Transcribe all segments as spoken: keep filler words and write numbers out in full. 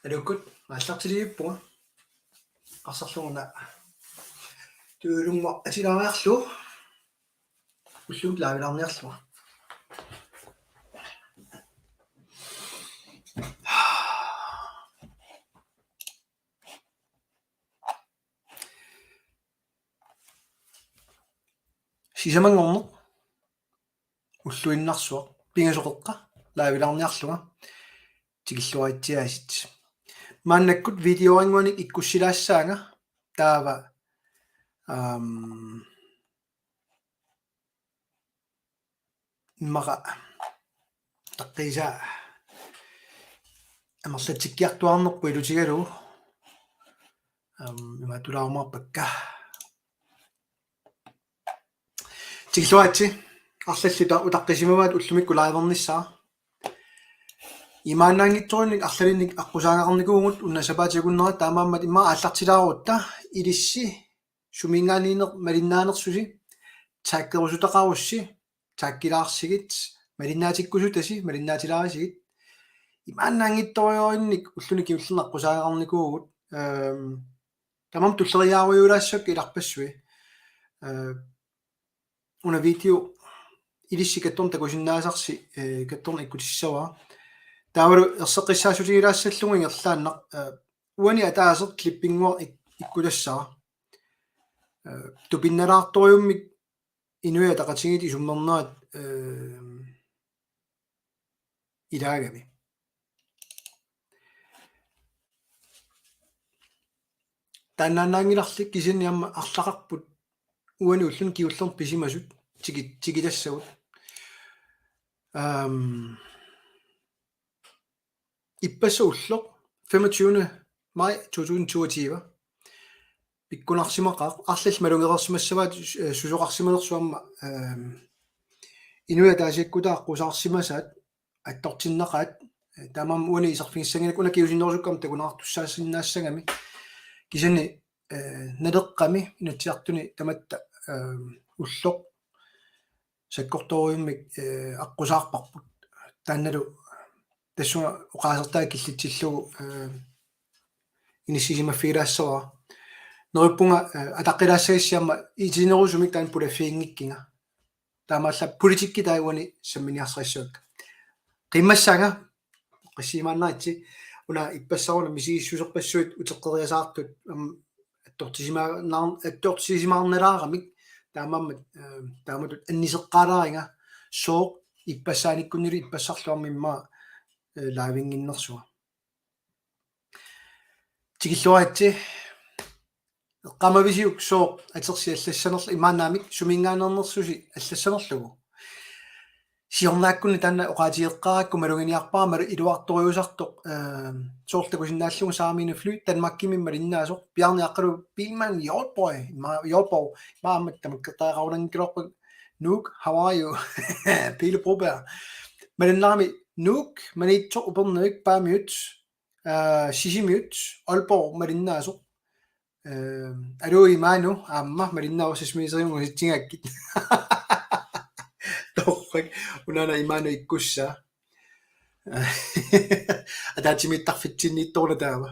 Aluukkut, aallartiliivippunga. Arsarluguna. Tuulumma atilaariarlu. Ulluut laavilaarniarlunga. Sisamanngorneq. Ulluinnarsuaq. Pingasoqeqqa. Laavilaarniarlunga. Tikilluaritsiaasiit. Maannakkut videorinnguanik ikkussilaassaanga taava, aam, immaqa taqqiisa amerlatsikkiartuaarnerput ilutigalugu, aam, imaatulaarumaarpakka. Tikilluaritsi, arlallit utaqqisimavaat ullumikkut laavernissaa. Imaannaanngitsorinnik arlalinnik aqqusaagaqarnikuuvugut una sapaatip akunnera, taamaammat immaqa aallartilaarutta ilissi suminngaanniinneq malinnaanersusi, taggerusutaqarussi, taggilaarsigit, malinnaatikkusutasi, malinnaatilaarisigit. Imaannaanngitsorujorinnik ulluni kingullerni aqqusaagaqarnikuuvugut, ehm, tamanna tulleriiaarujuulaassavakka ilarpassui. Eh, una video ilissi kattorn takusinnaasarsi, eh, kattorn ikkutissavara. Taavalu erseqqissaassutigilaassallunga ingerlaannaq, eh, uani ataaseq klippinguaq ik-, ikkutassara. Eh, tupinnalaartorujummik Inuit Ataqatigiit isummernerat, eh, ilaagami. Taannaannaanngilarli kisianni aamma arlaqarput uani ulluni kingullerni pisimasut tigi-, tigitassagut. Aam, ippassaq ulloq femogtyvende maj to tusind toogtyve. Pikkunarsimaqaaq, arlallit malugereersimassavaat, eh, susoqarsimanersoq aamma, ehm, inuit ataasiakkuutaat aqqusaarsimasaat attortinnaqaat, eh, taamaammat uani iserfigissannginnakku una kingusinnerusukkut aamma takuneqartussaassinnaassagami. Kisianni, eh, Naleqqami Inatsisartuni tamatta, ehm, ulloq sakkortoorujummik, eh, aqqusaarparput. Taannalu tassunga oqaasertaa killitsillugu, eh, inissisimaffigilaassavara. Neriuppunga, eh, ataqqilaassagissi aamma itinerusumik taanna pulaffiginngikkiga. Taamaallaat politikki taava uani samminiarsarissavakka. Qimmassaanga, qissiimaannaritsi, una ippassaq una misigissuserpassuit uteqqeriasaartut, am, attortisimaannar-, attortisimaarnalaaramik, taamaammat, eh, taamatut anniseqqaalaariga, sooq ippassaanikkunilu ippassarlu aamma immaqa, eh, live-innginnersunga. Tikilluaritsi, eqqaamavisiuk sooq atersi allassanerl-, imaannaamik suminngaanneernersusi allassanerlugu. Siornaakkunni taanna oqaatigeqqaarakku maluginiarpara, malu-, iluartoriusartoq, ehm, soorlu takusinnaallugu Saamiinit Fly, Danmarkimi malinnaasoq, Bjarne Aqqalu Biilmann Hjortborg, ma-, Hjortborg, maammat tamakkertariaqarunanngikkaluarpara, Nuuk, how are you? Pele Broberg. Malinnaami Nuuk, Maniitsoq, Upernavik, Paamiut, eh, Sisimiut, Aalborg malinnaasoq. Ehm, aluu Imaanu, aamma malinnaavoq Sisimiut Sisimiunngorsitsigakkit. Torrak, unaana Imaanu ikkussaa. Ataatsimiittarfitsinniittoq una taava.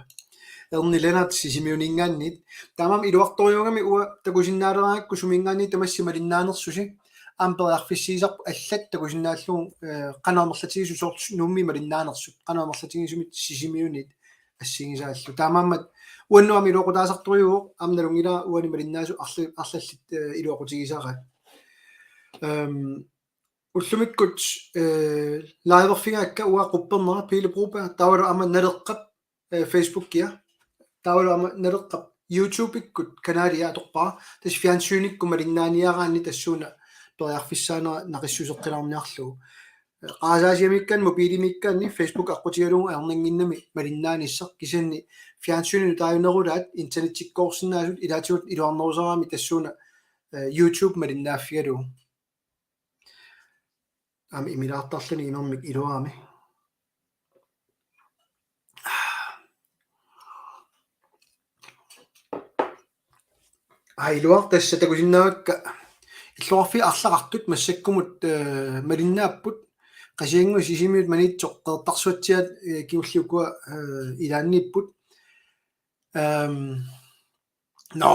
Erni Lennert Sisimiuninngaanniit. Taamaammat iluartorujuugami uanga takusinnaaleraangakku suminngaanniit tamassi malinnaanersusi. Aamma periarfissiisarput allat takusinnaallugu, eh, qanoq amerlatigisut soorlu Nuummi malinnaanersut. Qanoq amerlatigisumik Sisimiunit assigisaallu. Taamaammat uannut aamma iluaqutaasartorujuuvoq, aamma nalunngilara uani malinnaasut arla-, arlallit, eh, iluaqutigisaraat. Ehm, ullumikkut, eh, live-erfigaakka uanga quppernera Pele Broberg, taavalu aamma Naleqqap, eh, Facebookia, taavalu aamma Naleqqap YouTube-ikkut kanalia atorpara, tassa fjernsynikkut malinnaaniaraanni tassuuna periarfissaanera naqissuseqqilaarniarlugu. Qarasaasiamiikkaanni, mobiilimiikkaanni, Facebook aqqutigalugu ajornannginnami malinnaanissaq, kisianni fjernsyni nutaajunerulaat internettikkoorsinnaasut ilaatigut iluarnerusarami tassuuna, eh, YouTube malinnaaffigalugu. Aamma imilaartarluni imermik iluarami. Aa, iluaq tassa takusinnaavakka. Illoqarfiit arlaqartut massakkumut, eh, malinnaapput. Qasigiannguit Sisimiut Maniitsoq Qeqertarsuatsiaat, eh, kingulliukkua, eh, ilaanniipput. Ehm, nå.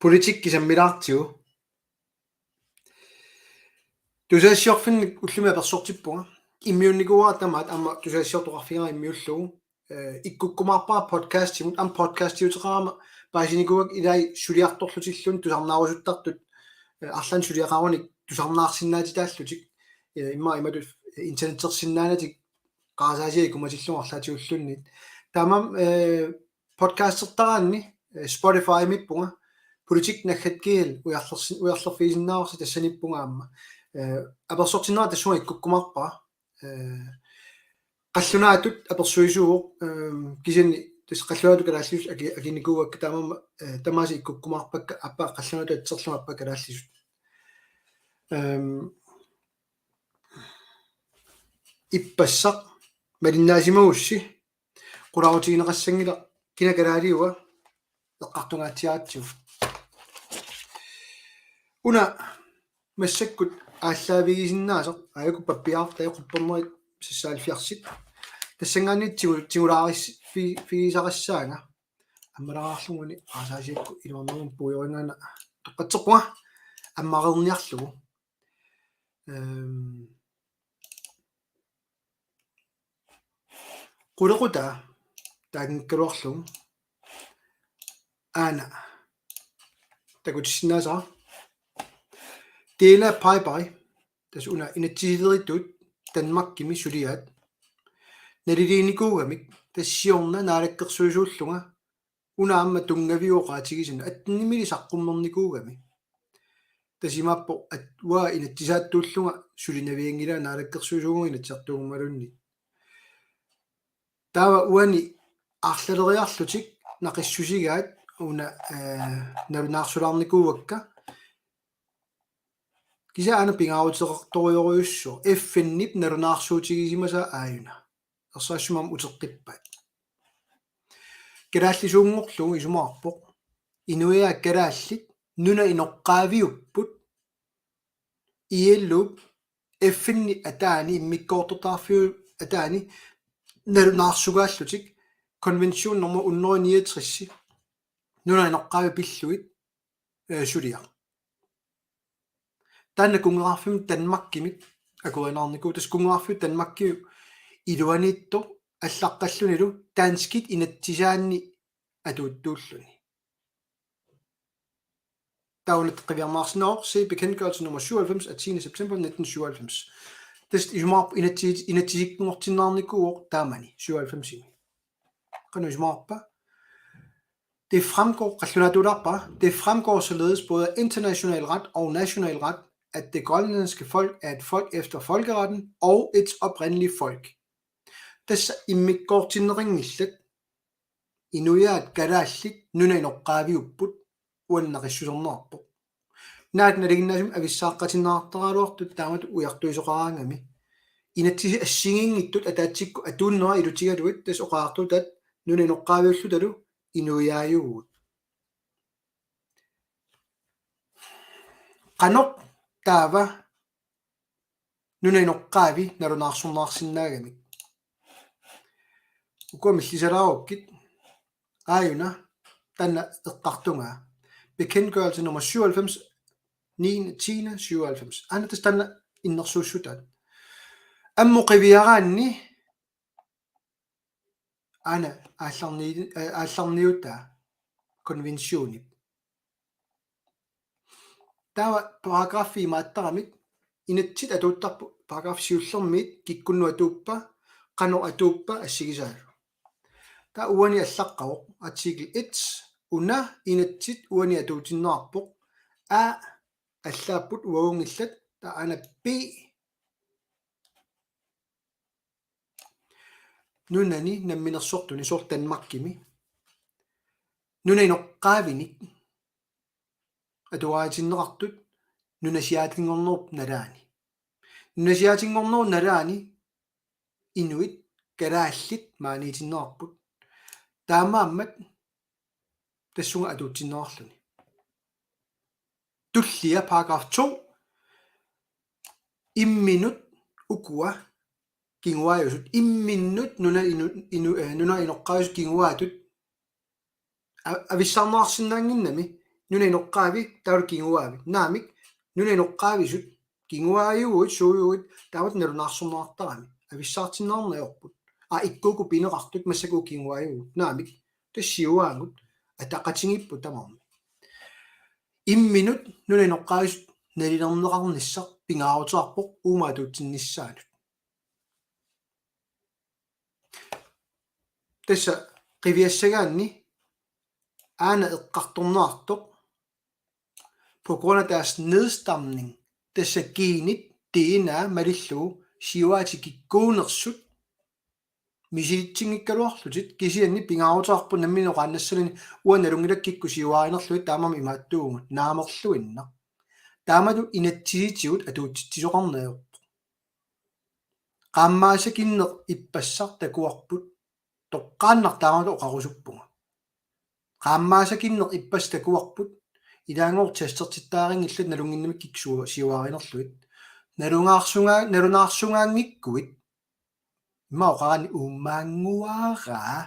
Politikki sammilaartigu. Tusagassiorfinnik ullumi apersortippunga. Immiunnikuuara tamaat aamma tusagassiortoqarfigara immiullugu. Eh, ikkukkumaarpara podcastimut, aamma podcastiuteqarama paasinikuuakka ilai suliartorlutilluunniit tusarnaarusuttartut, eh, arlaannik suliaqarunik tusarnaarsinnaatitaallutik. Eh, immaqa imatut internettersinnaanatik qarasaasiat ikumatillugu arlaatigulluunniit. Taamaammat, eh, podcastertaraanni, eh, Spotifymiippunga, Politik naggat gl ujarlersin-, ujarlerfigisinnaavarsi tassaniippunga aamma. Eh, apersortinnera tassunga ikkukkumaarpara. Eh, qallunaatut apersuisuuvoq, ehm, kisianni tassa qallunaatut kalaallisut aki-, akinikuuakka taamaammat, eh, tamaasa ikkukkumaarpakka aappaa qallunaatut atserlugu aappaa kalaallisut. Ehm, ippassaq malinnaasimagussi qulaarutigineqassanngilaq kina kalaaliua eqqartungaatsiaratsigu. Una massakkut aallaavigisinnaasaq aajuku pappiarta quppernerit seksoghalvfjerdsit. Tassanngaanniit tigu-, tigulaaris-, fi-, figisaqassaanga. Ammalaraarluguni aasaasiakku iluarnermut puigorinngaanniit toqqatseqquga ammareerniarlugu. Ehm, qulequtaa taanngikkaluarlugu aana takutissinnaasara. Dele Piper, tassa una inatsisilerituut Danmarkimi suliaat, naliliinikuugamik, tassa siorna naalakkersuisuullunga una aamma tunngaviup oqaatigisani attenimili saqqummernikuugami. Tassa imaappoq, at-, uanga inatsisaattuullunga sulinavianngilanga naalakkersuisuuvunga Inatsisartuugumaluunniit. Taava uani arlaleriarlutik naqissusigaat una, eh, nalunaarsulaarnikuuakka. Kisianni aana pingaaruteqartorujorujussuuvoq F N-ip nalunaarsuutigisimasaa aajuna. Ersarissumik aamma uteqqippaat. Kalaallisuunngorlugu isumaqarpoq: Inuiaat kalaallit nunap inoqqaaviupput, I L O-p, F N-ip ataani, immikkoortortaqarfiup ataani nalunaarsugaallutik, konvention nummer hundrede niogtres, nunap inoqqaavi pillugit, eh, suliaq. Taanna kunngeqarfimmi Danmarkimit akuerinaarnikuuvoq, tassa kunngeqarfiup Danmarkimiut iluaniittoq allaqqallunilu danskit inatsisaanni atuuttuulluni. Taava una qiviarneqarsinnaavoq, se bekendtgørelse nummer syvoghalvfems af tiende september nitten syvoghalvfems. Tassa isumaqarpoq inatsi-, inatsisikkunngortinneqarnikuuvoq taamani syvoghalvfemsimi. Qanoq isumaqarpa? Det fremgår, qallunaatuulaarpara, det fremgår således både af international ret og national ret, at det grønlandske folk er et folk efter folkeretten og et oprindeligt folk. Tassa immikkoortinneqanngillat, inuiaat kalaallit nunap inoqqaaviupput, uannaqissuserneqarpoq. Naak nalinginnaasumik avissaaqatinnartaraluartut taamatut ujartuisoqaraangami. Inatsisit assigiinngitsut ataatsikkut atuunnera ilutigalugit tassa oqariartuutaat nunap inoqqaaviullutalu inuiaajuvugut. Qanoq taava nunap inoqqaavi nalunaarsorneqarsinnaagamik? Ukua millisalaarukkit, aajuna taanna eqqartugaa. Bekendtgørelse nummer syvoghalvfems, niende tiende syvoghalvfems. Aana tassa taanna innersuussutaat. Ammut qiviaraanni aana aallarni-, eh, aallarniutaa konventionip. Taava paragraffi imaattaramik inatsit atuuttarput, paragraffi siullermiit kikkunnut atuuppa, qanoq atuuppa assigisaalu. Taava uani allaqqavoq, artikel et, una inatsit uani atuutinneqarpoq, A allaapput uagunngillat, taava aana B, nunani namminersortuni, soorlu Danmarkimi, nunap inoqqaavinik atuaritinneqartut nunasiaatinngornerup nalaani. Nunasiaatinngornerup nalaani inuit kalaallit maaniitinneqarput. Taamaammat tassunga atuutsinneqarluni. Tullia paragraf to. imminut ukua kinguaajusut, imminnut nuna inu-, inu-, eh, nuna inoqqaavit kinguaatut a-, avissaarneqarsinnaannginnami, nuna inoqqaavi taavalu kinguaavi. Naamik, nuna inoqqaavisut kinguaajuit, suujuit, taamatut nalunaarsorneqartarami. Avissaartinneqarneq ajorput. Aa, ikkukkut pineqartut massakkut kinguaajuit. Naamik, tassa siuaagut ataqatigiipput tamarmik. Imminut nuna inoqqaavisut nalilerneqarnissaq pingaaruteqarpoq uuma atuutsinnissaanut. Tassa qiviassagaanni aana eqqartorneqartoq, på grund af deres nedstamning, tassa genit D N A malillugu siuaatit kikkuunersut misilitsinngikkaluarlutik, kisianni pingaaruteqarpoq nammineq oqaannassallugu uanga nalunngilakka kikkut siuaarinerlugit, taamaammat imaattuuvugut naamerluinnaq. Taamatut inatsisitigut atuutitsisoqarneq ajorpoq. Qaammaasakinneq ippassaq takuarput, toqqaannaq taamatut oqarusuppunga. Qaammaasakinneq ippassaq takuarput, ilaanngooq testertittaarinngillat nalunnginnamik kikkut siuaarinerlugit. Nalunaarsunga-, nalunaarsungaanngikkuit, ima oqarani uummaannguaraa,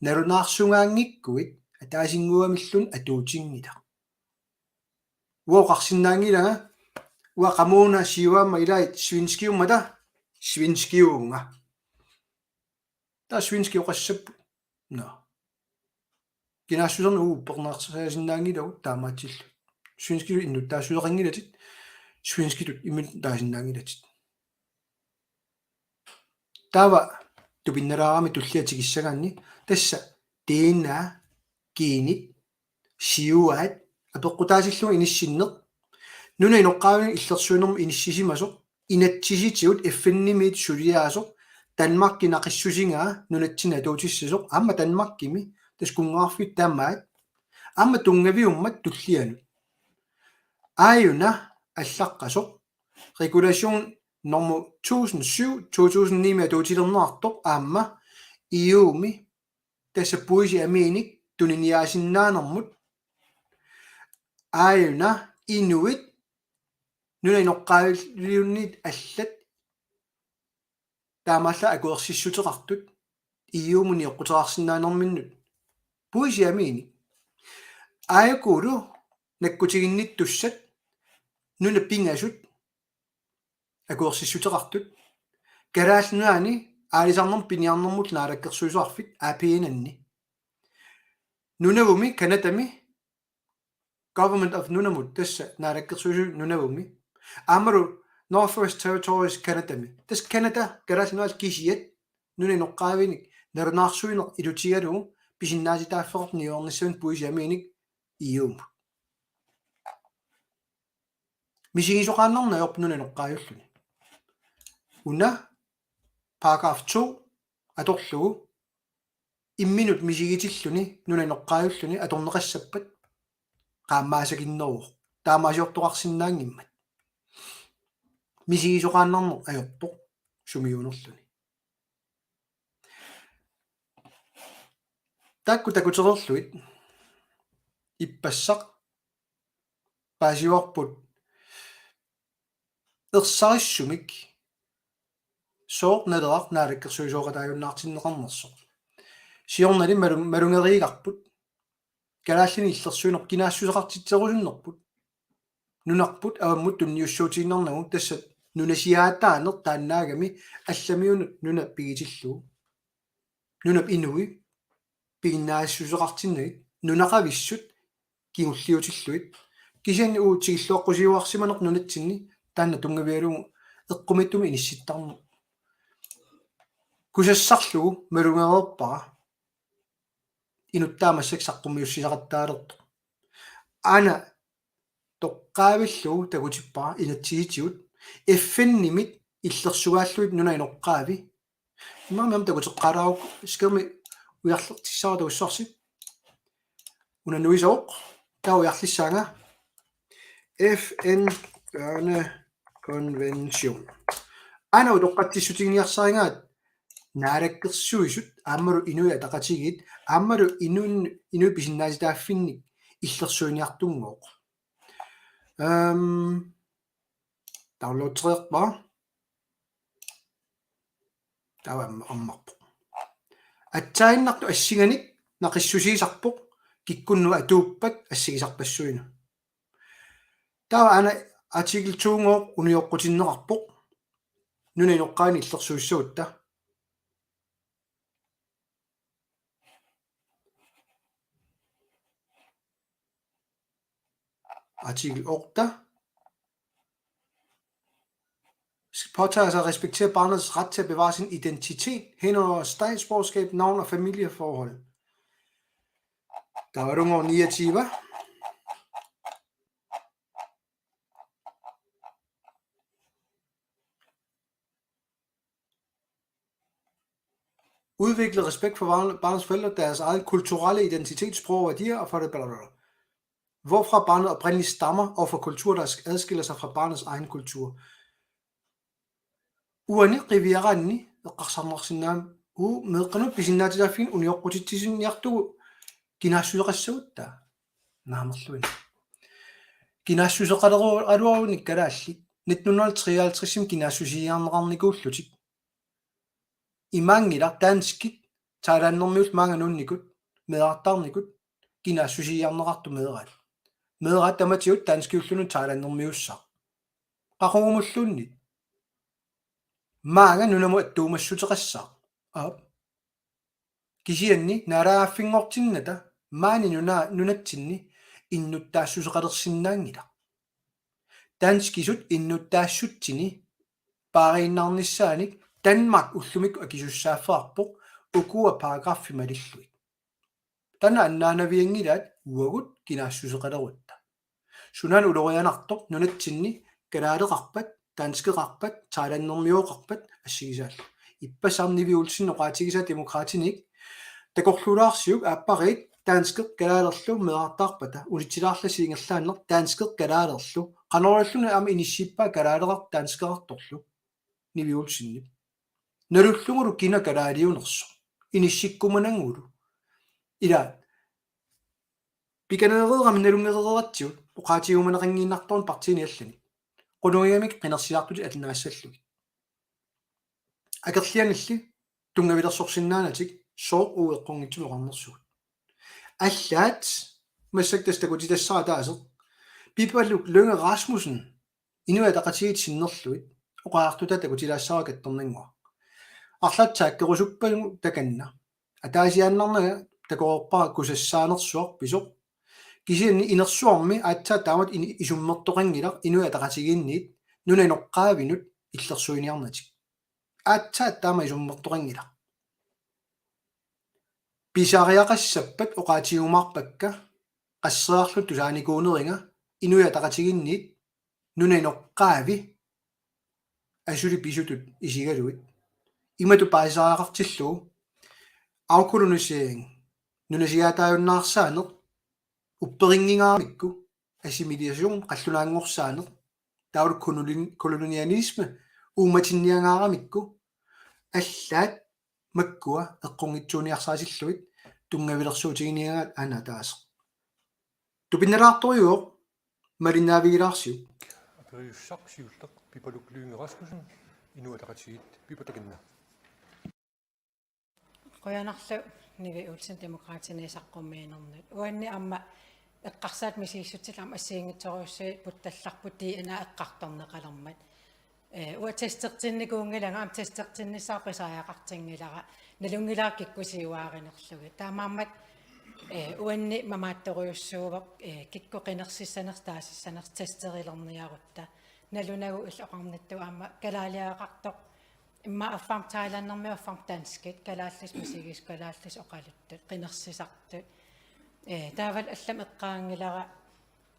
nalunaarsungaanngikkuit ataasinnguamilluunniit atuutinngilaq. Uanga oqarsinnaanngilanga, uanga qamuuna siuaamma ilaat svenskiummata, svenskiuvunga. Taava svenskit oqassapput. Nå. Kinaassusernik uppernarsaasinnaanngilagut taamaatsillutit. Svenskitut innuttaassuseqanngilatit, svenskitut imminut taasinnaanngilatit. Taava tupinnalaarami tullia tikissagaanni, tassa D N A, genit, siuaat, apeqqutaatillugu inissinneq, nuna inoqqaavinik illersuinermut inissisimasoq, inatsisitigut F N-imiit suliaasoq, Danmarkip naqissusigaa nunatsinni atuutissasoq, aamma Danmarkimi, tassa kunngeqarfiit tamaat, aamma tunngaviummat tullianut. Aajuna allaqqasoq, regulation nummer tusind syv, to tusind ni-mi atuutilerneqartoq, aamma E U-mi, tassa puisit amiinik tuniniaasinnaanermut, aajuna inuit nuna inoqqaaviliunniit allat taamaallaat akuersissuteqartut E U-mut nioqquteqarsinnaanerminnut puisit amiinik. Aajukulu nakkutiginnittussat nunat pingasut akuersissuteqartut. Kalaallit Nunaanni aalisarnermut piniarnermut naalakkersuisoqarfik A P N-anni. Nunavummi, Canadami, Government of Nunavut, tassa naalakkersuisut Nunavummi. Aammalu Northwest Territories Canadami. Tassa Canada, Kalaallit Nunaat kisiat nuna inoqqaavinik nalunaarsuineq ilutigalugu pisinnaatitaaffeqarneq niuernissaminnik puisit amiinik E U-mut. Misigisoqaannarneq ajorpoq nuna inoqqaajulluni. Una paragraf to atorlugu imminut misigitilluni nuna inoqqaajulluni atorneqassappat qaammaasakinneruvoq. Taamaasiortoqarsinnaanngimmat. Misigisoqaannarneq ajorpoq sumiuunerluni. Taakku takutereerlugit ippassaq paasivarput ersarissumik sooq Naleraq naalakkersuisooqataajunnaartinneqarnersoq. Siornali malu-, malugeriigarput. Kalaallinik illersuineq kinaassuseqartitserusunnerput. Nunarput avammut tunniussuutiinnarnagu, tassa nunasiaataaneq taannaagami allamiunut nuna pigitillugu. Nunap inui piginnaassuseqartinnagit, nunaqavissut kingulliutillugit. Kisianni uagut tikilluaqqusiuarsimaneq nunatsinni taanna tunngavigalugu eqqumiittumik inissittarneq. Kusassarlugu malugereerpara inuttaaq massakkut saqqummiussisaqattaalertoq. Aana toqqaavillugu takutippara inatsisitigut F N-imit illersugaallutik nuna inoqqaavi. Imaammat takuteqqaalaarukku skærmi ujarlertissavara takussavarsi. Una nuisoq, taava ujarlissaanga F N børnekonvention. Aana utoqqatsissutiginiarsarigaat naalakkersuisut aammalu Inuit Ataqatigiit aammalu inuin-, inuit pisinnaatitaaffinnik illersuiniartunngooq. Ehm, Downloadereerpara. Taava am-, ammarpoq. Atsaaginnartut assinganik naqissusiisarpoq, kikkunnut atuuppat assigisarpassuinut. Taava aana artikel to-gooq unioqqutinneqarpoq. Nunap inoqqaavinik illersuissagutta. Artikel otte påtager sig at respektere barnets ret til at bevare sin identitet, herunder statsborgerskab, navn og familieforhold. Der var du over niogtyve. Udvikle respekt for barn-, barnets forældre, deres egen kulturelle identitet, sprog og værdier, og for det bla, bla, bla. Hvorfra barnet oprindeligt stammer, og for kulturer, der adskiller sig fra barnets egen kultur. Uani qiviaraanni eqqarsarnarsinnaammat, uu, meeqqanut pisinnaatitaaffigineq unioqqutitsisiniartugut kinaassuseqassagutta. Naamerluinnaq. Kinaassuseqaleruarunik kalaallit nitten hundrede treoghalvtreds-imi kinaassusiiarneqarnikuullutik. Imaanngilaq danskit thailandermiullu maanga nuunnikut meerartaarnikut kinaassusiiarneqartut meeraat. Meeraat tamatigut danskiullunut thailandermiussaaq. Qaqugumulluunniit. Maanga nunamut attuumassuteqassaaq. Aap. Kisianni naalagaaffinngortinnata maani nuna-, nunatsinni innuttaassuseqalersinnaanngilaq. Danskisut innuttaassutsini paariinnarnissaanik Danmark ullumikkut akisussaaffeqarpoq ukua paragraffit malillugit. Taanna annaanavianngilaat uagut kinaassuseqalerutta. Sunaana ulorianartoq nunatsinni kalaaleqarpat, danskeqarpat, thailandermiuuqarpat assigisaallu. Ippassaq Nivi Olsen oqaatigisaa Demokraatinik takorluulaarsiuk aappariit danskeq kalaalerlu meerartaarpata unitsilaarlassi ingerlaannaq danskeq kalaalerlu qanoq iliorluni aamma inissippaa kalaaleqartoq danskeqartorlu. Nivi Olsenip. Nalullugulu kina kalaaliunersoq. Inissikkumananngulu. Ila. Pikaneereerami nalunngereeratsigu. Oqaatigiumaneqanngiinnartoq partiini allani. Qunugigami qinersiartutit alinaassallugit. Akerlianilli tunngavilersorsinnaanatik sooq uagut eqqunngitsumik oqarnersugut. Allaat massakkut tassa takutitassara ataaseq. Pipaluk Lynge Rasmussen Inuit Ataqatigiit sinnerlugit oqariartutaa takutilaassavara kattornannguaq. Arlaat taakkerusuppagu takanna. Ataasiaannarnanga takoreerpara kusassaanersuaq pisoq. Kisianni inersuarmi aatsaat taamatut ini-, isummertoqanngilaq Inuit Ataqatigiinniit nunap inoqqaavinut illersuiniarnatik. Aatsaat taama isummertoqanngilaq. Pisariaqassappat oqaatigiumaarpakka qasseriarluta tusaanikuuneriga Inuit Ataqatigiinniit nunap inoqqaavi asuli pisutut isigalugit. Imatut paasisariaqartillugu afkolonisering, nunasiaataajunnaarsaaneq, upperinngingaramikku, assimilation, qallunaanngorsaaneq, taavalu koloni-, kolonialisme, uummatinniagaaramikku, allaat makkua eqqunngitsuuniarsaatillugit tunngavilersuutiginiagaat aana ataaseq. Tupinnalaartorujuuvoq malinnaavigilaarsiuk. Aperiussaq siulleq Pipaluk Lynge Rasmussen, Inuit Ataqatigiit, Pipaluk takanna. Qujanarlu Nivi Olsen Demokraatini saqqummiinernut. Uanni aamma eqqarsaat misigissutit aamma assigiinngitsorujussuit puttallarput D N A eqqartorneqalermat. Eh, uanga testertinnikuunngilanga, aamma testertinnissara pisariaqartinngilara, nalunngilara kikkut siuaarinerlugit. Taamaammat, eh, uanni mamaattorujussuuvoq, eh, kikkut qinersissanersut taasissanersut testerilerniarutta. Nalunagu illit oqarnittut aamma kalaaliagaqartoq, immaqa affarmik thailandermiut, affarmik danskit, kalaallisut misigisut, kalaallisut oqaluttut, qinersisartut. Eh, taavalu allamik eqqaanngilara,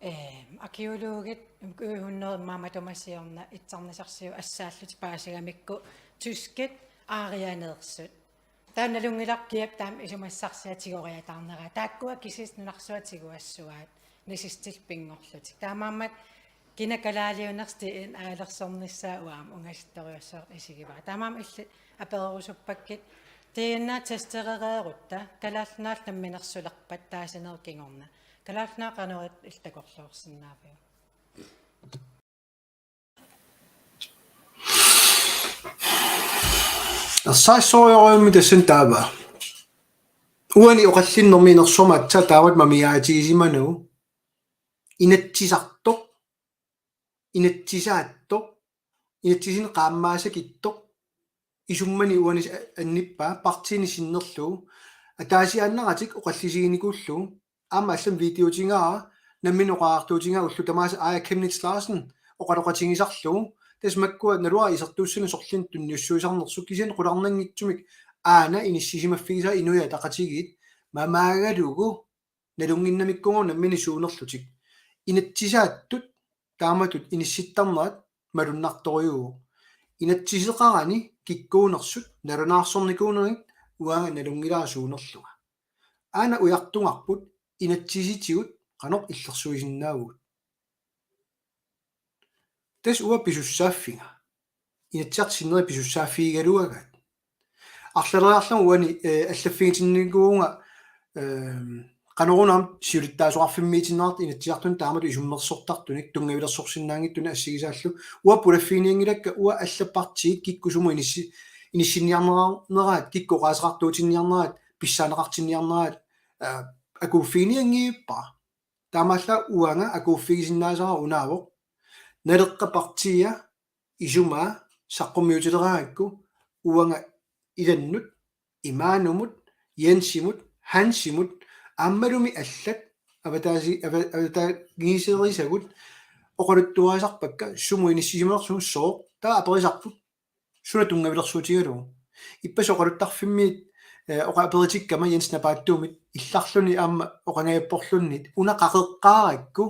eh, arkæologit, eh, hundrede immaqa matuma siorna itsarnisarsiut assaallutik paasigamikku tyskit aarianeersut. Taava nalunngilara kiap taama isumassarsiaq tigoriataarnera. Taakkua kisiisa nunarsuaq tiguassuaat, nazistillu pinngorlutik. Taamaammat kina kalaaliunersoq D N A-lersornissaa uanga aamma ungasittorujussuartut isigivara. Taamaammat illit apererusuppakkit D N A-testerereerutta Kalaallit Nunaat namminersulerpat taasinerup kingorna. Kalaallit Nunaat qanoq illit takorloorsinnaaviuk? Tassaassoriorujummi tassani taava. Uani oqallinnermi inersuarmi aatsaat taamatut mamiaatigisimaneruvoq. Inatsisartoq, inatsisaattoq, inatsisinik qaammaasakittoq, isummani uani annippaa partiini sinnerlugu, ataasiaannaratik oqallisiginikuullugu, aamma allamik videotigaara, nammineq oqariartuutigaara ullut tamaasa Aaja Chemnitz Larsen oqaloqatigisarlugu, tassa makkua naluara isertuussineq sorlinnut tunniussuisarnersut kisianni qularnanngitsumik aana inissisimaffigisaa Inuit Ataqatigiit mamaagalugu nalunnginnamikkuugaluarluni nammineq suunerlutik. Inatsisaattut taamatut inissittarnerat malunnartorujuuvoq. Inatsiseqarani kikkuunersut nalunaarsornikuunerit uanga nalunngilara suunerlunga. Aana ujartugarput inatsisitigut qanoq illersuisinnaavugut. Tassa uanga pisussaaffiga. Inatsisartut sinneri pisussaaffigigaluagaat. Arlaleriarlunga uani, eh, allaffigitinnikuuvunga, ehm, qanoruna aamma siulittaasoqarfimmiitinneqartut Inatsisartuni taamatut isummersortartunik tunngavilersorsinnaanngitsunik assigisaallu. Uanga pulaffiginianngilakka uanga allat partiit kikkut sumut inissi-, inissinniarnera-, neraat, kikkut oqaaseqartuutinniarneraat, pissaaneqartinniarneraat, eh, akuuffiginianngippara. Taamaallaat uanga akuuffigisinnaasara unaavoq. Naleqqap partia isumaa saqqummiutileraangakku uanga ilannut, Imaanumut, Jensimut, Hansimut, aammalumi allat avataasi-, ava-, avataagiserisavut oqaluttuarisarpakka sumut inissisimanersugut sooq, taava aperisarput suna tunngavilersuutigalugu. Ippassaq oqaluttarfimmiit, eh, oqa-, aperitikkama Jens Napaattuumit illarluni aamma oqangajapporluunniit una qaqeqqaarakku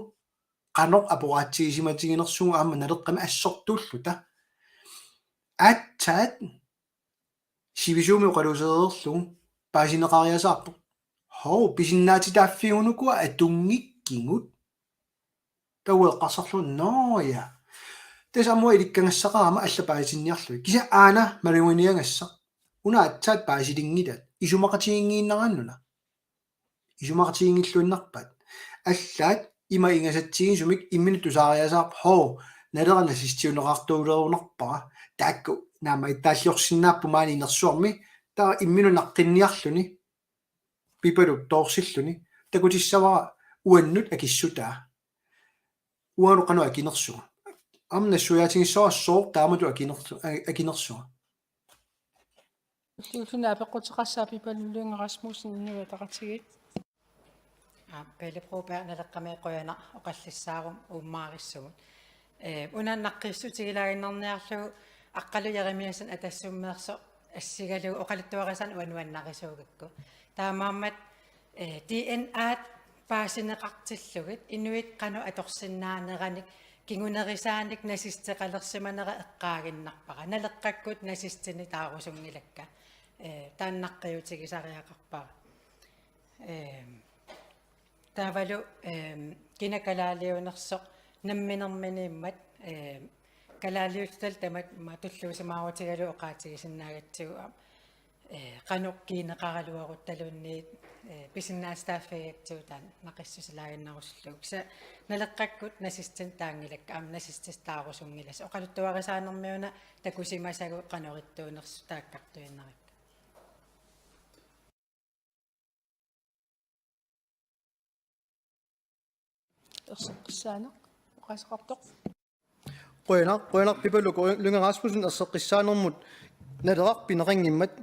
qanoq aporaatsigisimatiginersugut aamma Naleqqami assortuulluta. Aatsaat sivisuumik oqaluusereerlugu paasineqariasaarpoq. Hov, pisinnaatitaaffiunuku atunngikkigut. Taava eqqarsarlugu, nå ja. Tassa aamma ilikkagassaqarama allat paasitinniarlugit. Kisianni aana maluginiagassaq. Una aatsaat paasilinngilaat. Isumaqatiginngiinnaraannuna. Isumaqatiginngilluinnarpaat. Allaat ima ingasatsigisumik imminut tusaariasaarpoq, hov, Naleraq nazistiuneqartuulerunarpara. Taakku naammagittaalliorsinnaapput maani inersuarmi, taava imminut naqqinniarluni, Pipalup toorsilluni, takutissavara uannut akissutaa. Uangalu qanoq akinersunga. Aamma nassuiaatigissavara sooq taamatut akinersu-, a-, akinersunga. Ulluulluni apeqquteqassaaq Pipaluk Lynge Rasmussen, Inuit Ataqatigiit. Aa, Pele Broberg, Naleqqami, qujanaq oqallissaarumut uummaarissumut. Ee, una naqqissutigilaaginnarniarlugu Aqqalu Jeremiassen Atassummeersoq assigalugu oqaluttuarisaaneq uanga nuannarisuugakku. Taamaammat, ee, D N A-t paasineqartillugit inuit qanoq atorsinnaaneranik kingunerisaanik nazisteqalersimanera eqqaaginnarpara. Naleqqakkut nazistinik taarusunngilakka. Ee, taanna naqqiutigisariaqarpara. Ehm, taavalu, ehm, kina kalaaliunersoq namminerminiimmat, ehm, kalaaliullutalu tamatta tulluusimaarutigalugu oqaatigisinnaagatsigu aamma, eh, qanoq kiineqaraluaruttaluunniit, eh, pisinnaatitaaffigigatsigu taanna naqissusilaaginnarusullugu. Kisianni Naleqqakkut nazistinik taanngilakka, aamma nazistista taarusunngilasi. Oqaluttuarisaanermi una takusimasagut qanoq ittuunersut taakkartuinnarikka. Erseqqissaaneq, oqaaseqartoq. Qujanaq, qujanaq Pipaluk Lynge Rasmussen erseqqissaanermut. Naleraq pineqanngimmat,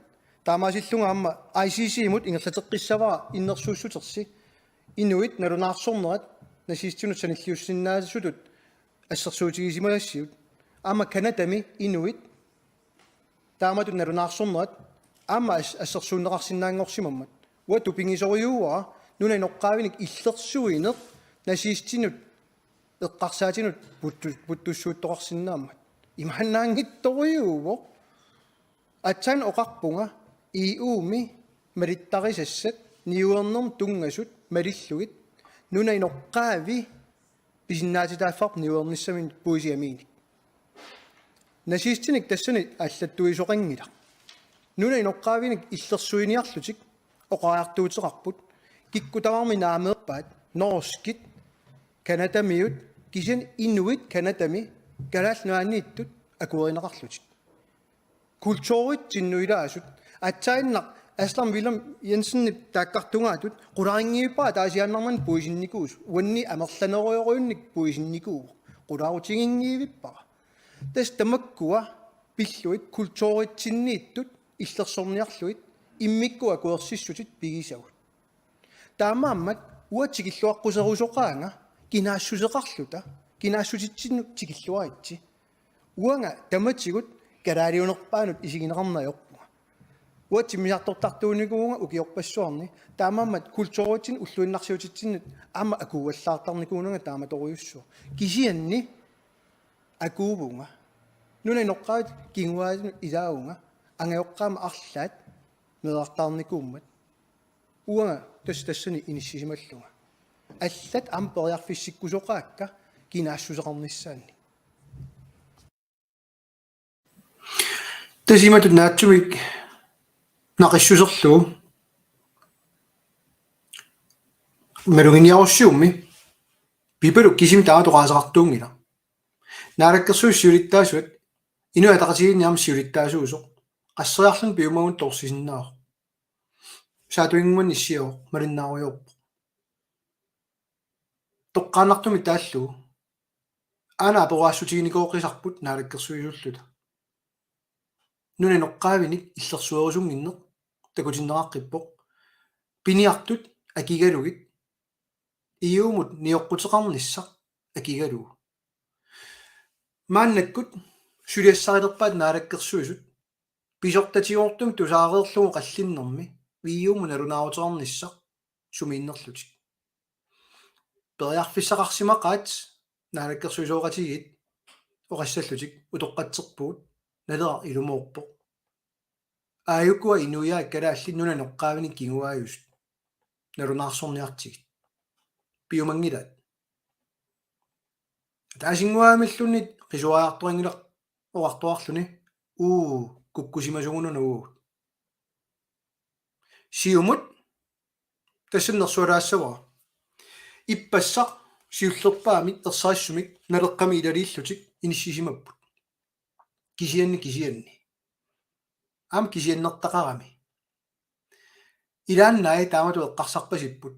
taamaasillunga aamma I C C-mut ingerlateqqissavara innersuussutersi inuit nalunaarsornerat nazistinut sanilliussinnaasutut assersuutigisimasassiuk. Aamma Canadami inuit taamatut nalunaarsornerat aamma as-, assersuunneqarsinnaanngorsimammat. Uanga tupigisorujuuara nunap inoqqaavinik illersuineq nazistinut eqqarsaatinut puttu-, puttussuuttoqarsinnaammat. Imaannaanngitsorujuuvoq. Aatsaat oqarpunga E U-mi malittarisassat niuernermut tunngasut malillugit nunap inoqqaavi pisinnaatitaaffiup niuernissaminut puisip amiinik. Nazistinik tassani allattuisoqanngilaq. Nunap inoqqaavinik illersuiniarlutik oqariartuuteqarput. Kikkut tamarmik naameerpaat, norskit, canadamiut, kisianni inuit Canadami Kalaallit Nunaanniittut akuerineqarlutik. Kulturitsinnut ilaasut. Aatsaannaq Aslam Wilhelm Jensenip taakkartugaatut qularinngivippara ataasiaannarmani puisinnikuusoq. Uanni amerlanerujorujunnik puisinnikuuvoq. Qularutiginngivippara. Tassa tamakkua pillugit kulturitsinniittut illersorniarlugit immikkut akuersissutit pigisagut. Taamaammat uanga tikilluaqquserusoqaanga kinaassuseqarluta, kinaassutitsinnut tikilluaritsi. Uanga tamatigut kalaaliunerpaanut isigineqarneq ajorpunga. Uanga timmisartortartuunikuuvunga ukiorpassuarni, taamaammat kulturitsinnut ulluinnarsiutitsinnut aamma akuuallaartarnikuunanga taamatorujussuaq. Kisianni akuuvunga. Nunap inoqqaavi kinguaasunut ilaavunga, angajoqqaama arlaat meerartaarnikuummat. Uanga tassa tassani inissisimallunga. Allat aamma periarfissikkusoqaakka kinaassuseqarnissaannik. Tassa imatut naatsumik naqissuserlugu. Maluginiarussiummi Pipaluk kisimi taama toqaasaqartuunngilaq. Naalakkersuisut siulittaasuat, Inuit Ataqatigiinni aamma siulittaasuusoq, qasseriarluni piumagunik toorsisinnaavoq. Saatuinnguanni issiavoq, malinnaarujoorpoq. Toqqaannartumik taallugu. Aana aperaassutiginikoqisarput naalakkersuisulluta. Nunap inoqqaavinik illersuerusunnginneq takutinneqaqqippoq. Piniartut akigalugit E U-mut nioqquteqarnissaq akigalugu. Maannakkut suliassarilerpaat naalakkersuisut pisortatigoortumik tusaareerlugu qallinnermi E U-mut nalunaaruteqarnissaq sumiinnerlutik. Periarfissaqarsimaqaat naalakkersuisooqatigiit oqassallutik utoqqatserpugut Naleraq ilumoorpoq. Aajukua inuiaat kalaallit nunap inoqqaavinik kinguaajusut nalunaarsorniartigit. Piumanngilaat. Ataasinnguamilluunniit qisuariartorinngilaq oqartoqarluni uu kukkusimasugununa uagut. Siumut tassani nersualaassavara. Ippassaq siullerpaamik ersarissumik Naleqqami ilaliillutik inissisimapput. Kisianni kisianni. Aamma kisiannertaqarami. Ilaannai taamatut eqqarsarpasipput.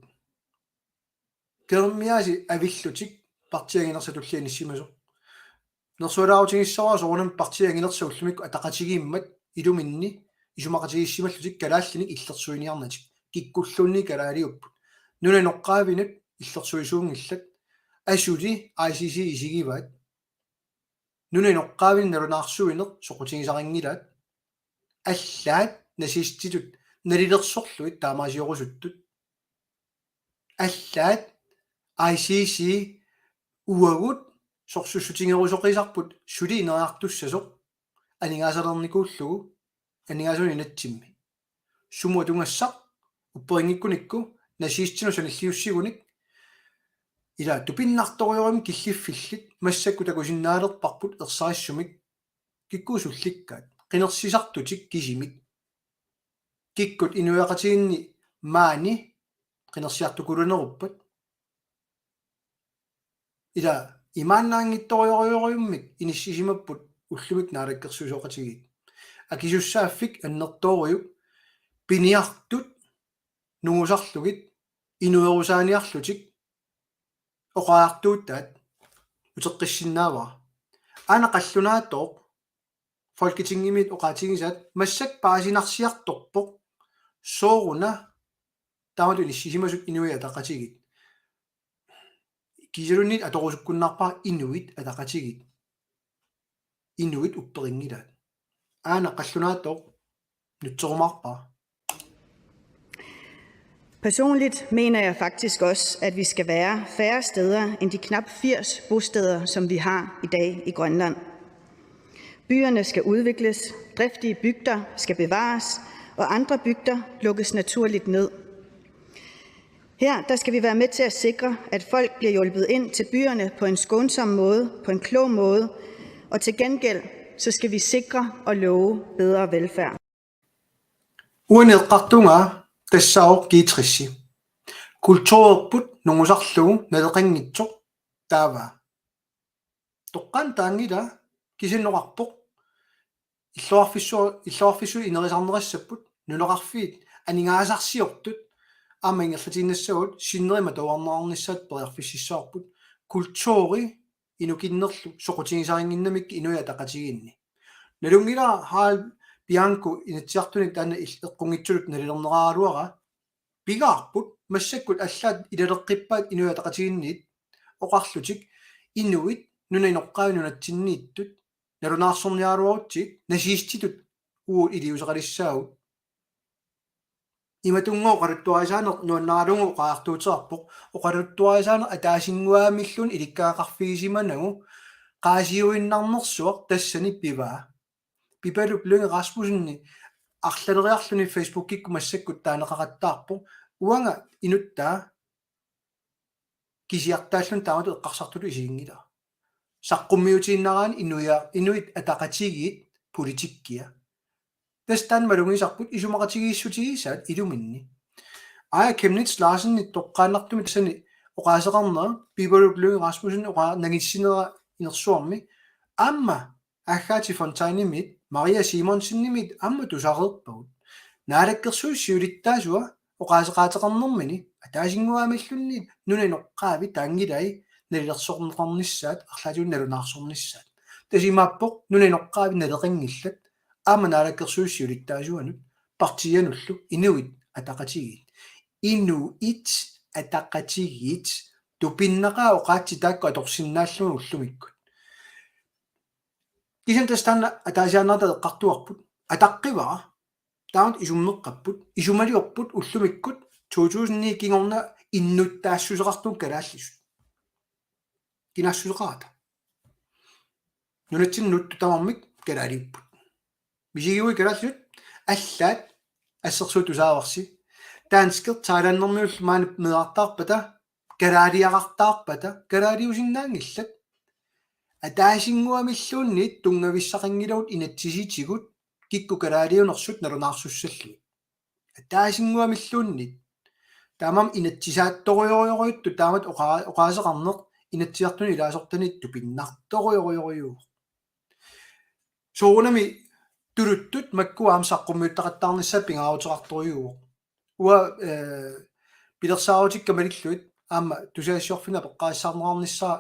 Kingornagut avillutik partiit anginersat tulliani inissimasoq. Nersualaarutigissavara soorunami partiit anginersat ullumikkut ataqatigiimmat iluminni isumaqatigiissimallutik kalaallinik illersuiniarnatik. Kikkulluunniit kalaaliupput. Nunap inoqqaavinut illersuisuunngillat. Asuli I C C isigivaat. Nunap inoqqaavinik nalunaarsuineq soqutigisarinngilaat. Allaat nazistitut nalilersorlugit taamaasiorusuttut. Allaat I C C uagut sorsussutigerusoqisarput suli ineriartussasoq aningaasalernikuullugu aningaasanut inatsimmi. Sumut atugassaq upperinngikkunikkut nazistinut sanilliussigunik ila tupinnartorujorimik killiffillit massakkut takusinnaalerparput ersarissumik kikkut sullikkaat qinersisartutik kisimik. Kikkut inuiaqatigiinni maani qinersiartukuluneruppat. Ila imaannaanngitsorujussuujummik inissisimapput ullumikkut naalakkersuisooqatigiit. Akisussaaffik annertoorujuk piniartut nungusarlugit inuerusaaniarlutik oqariartuutaat uteqqissinnaavara. Aana qallunaatooq Folketingimiit oqaatigisaat massakkut paasinarsiartorpoq sooruna taamatut inissisimasut Inuit Ataqatigiit. Kiisaluunniit atorusukkunnaarpara Inuit Ataqatigiit. Inuit upperinngilaat. Aana qallunaatooq nutserumaarpara. Personligt mener jeg faktisk også, at vi skal være færre steder end de knap firs bosteder, som vi har i dag i Grønland. Byerne skal udvikles, driftige bygder skal bevares, og andre bygder lukkes naturligt ned. Her, der skal vi være med til at sikre, at folk bliver hjulpet ind til byerne på en skånsom måde, på en klog måde, og til gengæld, så skal vi sikre og love bedre velfærd. Uani eqqartugaa tassaavoq G tres. Kulturerput nungusarlugu naleqanngitsoq taava. Toqqaannaq taanngilaq kisianni oqarpoq. illoqarfissu-, illoqarfissuit inerisarneqassapput, nunaqarfiit aningaasarsiortut aamma ingerlatiinnassavagut, sinneri matuarneqarnissaat periarfississavarput, kulturi inukinnerlu soqutigisarinnginnamikku Inuit Ataqatigiinni. Nalunngilara Harald Bianco Inatsisartuni taanna il-, eqqunngitsulittut nalilerneraluaraa, pigaarput massakkut allaat ilaleqqippaat Inuit Ataqatigiinniit oqarlutik inuit nunap inoqqaavi nunatsinniittut nalunaarsorniaraluarutsigit nazistitut uagut iliuuseqalissaagut. Imatunngooq oqaluttuarisaaneq nuannaralugu oqariartuuteqarpoq, oqaluttuarisaaneq ataasinnguamilluunniit ilikkagaqarfigisimanagu qaasiuinnarnersuaq tassani pivaa. Pipaluk Lynge Rasmussenip arlaleriarluni Facebookikkut massakkut taaneqaqattaarpoq. Uanga inuttaa kisiartaalluni taamatut eqqarsartutut isiginngilara. Saqqummiutiinnaraanni Inuia-, Inuit Ataqatigiit politikkia. Tassa taanna malugisarput isumaqatigiissutigisaat iluminni. Aaja Chemnitz Larsenip toqqaannartumik tassani oqaaseqarnera, Pipaluk Lynge Rasmussen oqaa-, nangissinera inersuarmi, aamma Agathe Fontainimit, Maria Simonsenimit aamma tusareerpagut. Naalakkersuisut siulittaasua oqaaseqaateqarnermini ataasinnguamilluunniit nunap inoqqaavi taanngilai nalilersorneqarnissaat, arlaatigut nalunaarsornissaat. Tassa imaappoq nunap inoqqaavi naleqanngillat, aamma naalakkersuisut siulittaasuanut, partiianullu Inuit Ataqatigiit. Inuit Ataqatigiit tupinnaqaat oqaatsit taakku atorsinnaallugit ullumikkut. Kisianni tassa taanna ataasiaannarata eqqartugarput. Ataqqivara. Taamatut isummeqqapput. Isumaliorput ullumikkut to tusind ni kingorna innuttaassuseqartunga kalaallisut. Kinaassuseqarata. Nunatsinni nuuttut tamarmik kalaaliupput. Misigiguit kalaallisut, allaat assersuut tusaavarsi. Danskit thailandermiullu maani meerartaarpata, kalaaliaqartaarpata, kalaaliusinnaanngillat. Ataasinnguamilluunniit tunngavissaqanngilagut inatsisitigut kikkut kalaaliunersut nalunaarsussallugit. Ataasinnguamilluunniit. Taamaammat inatsisaattorujorujorujussuuvoq taamatut oqa-, oqaaseqarneq Inatsisartuni ilaasortaniit tupinnartorujorujorujussuuvoq. Soorunami tuluttut makkua aamma saqqummiuttaqattaarnissaat pingaaruteqartorujussuuvoq. Uanga, eh, pilersaarutikka malillugit aamma tusagassiorfinnut apeqqaassaarneqarnissaa,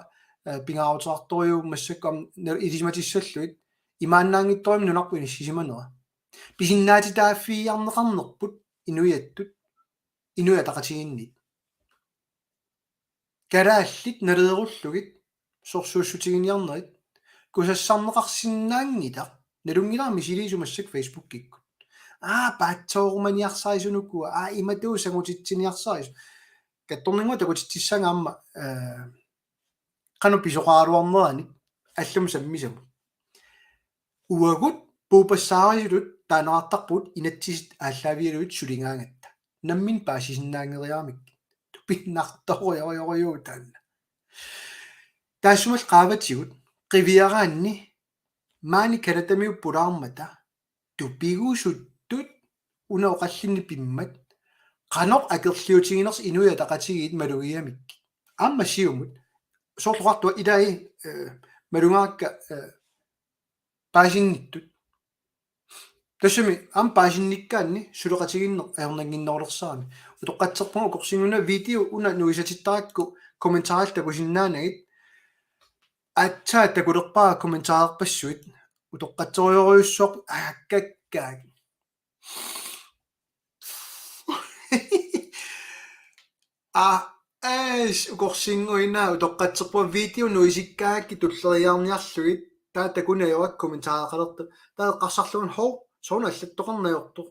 eh, pingaaruteqartorujussuuvoq massakkut aamma na-, ilisimatissallugit imaannaanngitsorujummik nunarput inissisimanera. Pisinnaatitaaffigiarneqarnerput inuiattut, Inuit Ataqatigiinniit. Kalaallit naleerullugit sorsuussutiginiarnerit kusassarneqarsinnaanngilaq, nalunngilara misiliisumassak Facebookikkut. Aa, paatsoorumaniarsarisunukua, aa, imatut sangutitsiniarsarisut. Kattorninngua takutitsissaanga aamma, eh, qanoq pisoqaraluarnerani allamut sammisamut. Uagut puupassaarisutut taaneqartarpugut inatsisit aallaavigalugit suligaangatta. Nammineq paasisinnaanngeriaramikkit. Tupinnartorujorujorujussuuvoq taanna. Taassumalu qaavatigut qiviaraanni maani Canadamiut pulaarmata tupigusuttut una oqallinneq pimmat qanoq akerliutiginersoq Inuit Ataqatigiit malugigamikkit. Aamma Siumut. Soorlu oqartunga ilai, eh, malugakka, eh, paasinnittut. Tassami aamma paasinnikkaanni suleqatigiinneq ajornannginnerulersaami. Utoqqatserpunga ukorsinnguuna video una nuisatittarakku kommentaarikkut takusinnaanagit. Aatsaat takulerpara kommentarerpassuit. Utoqqatsorujorujussuaq, aa, kakkaak. Aa, aas, ukorsinnguinaa utoqqatserpunga video nuisikkaangakkit tulleriiaarniarlugit. Taava takuneq ajorakku kommentareqalertoq. Taava eqqarsarlunga hov, soorlu allattoqarneq ajortoq.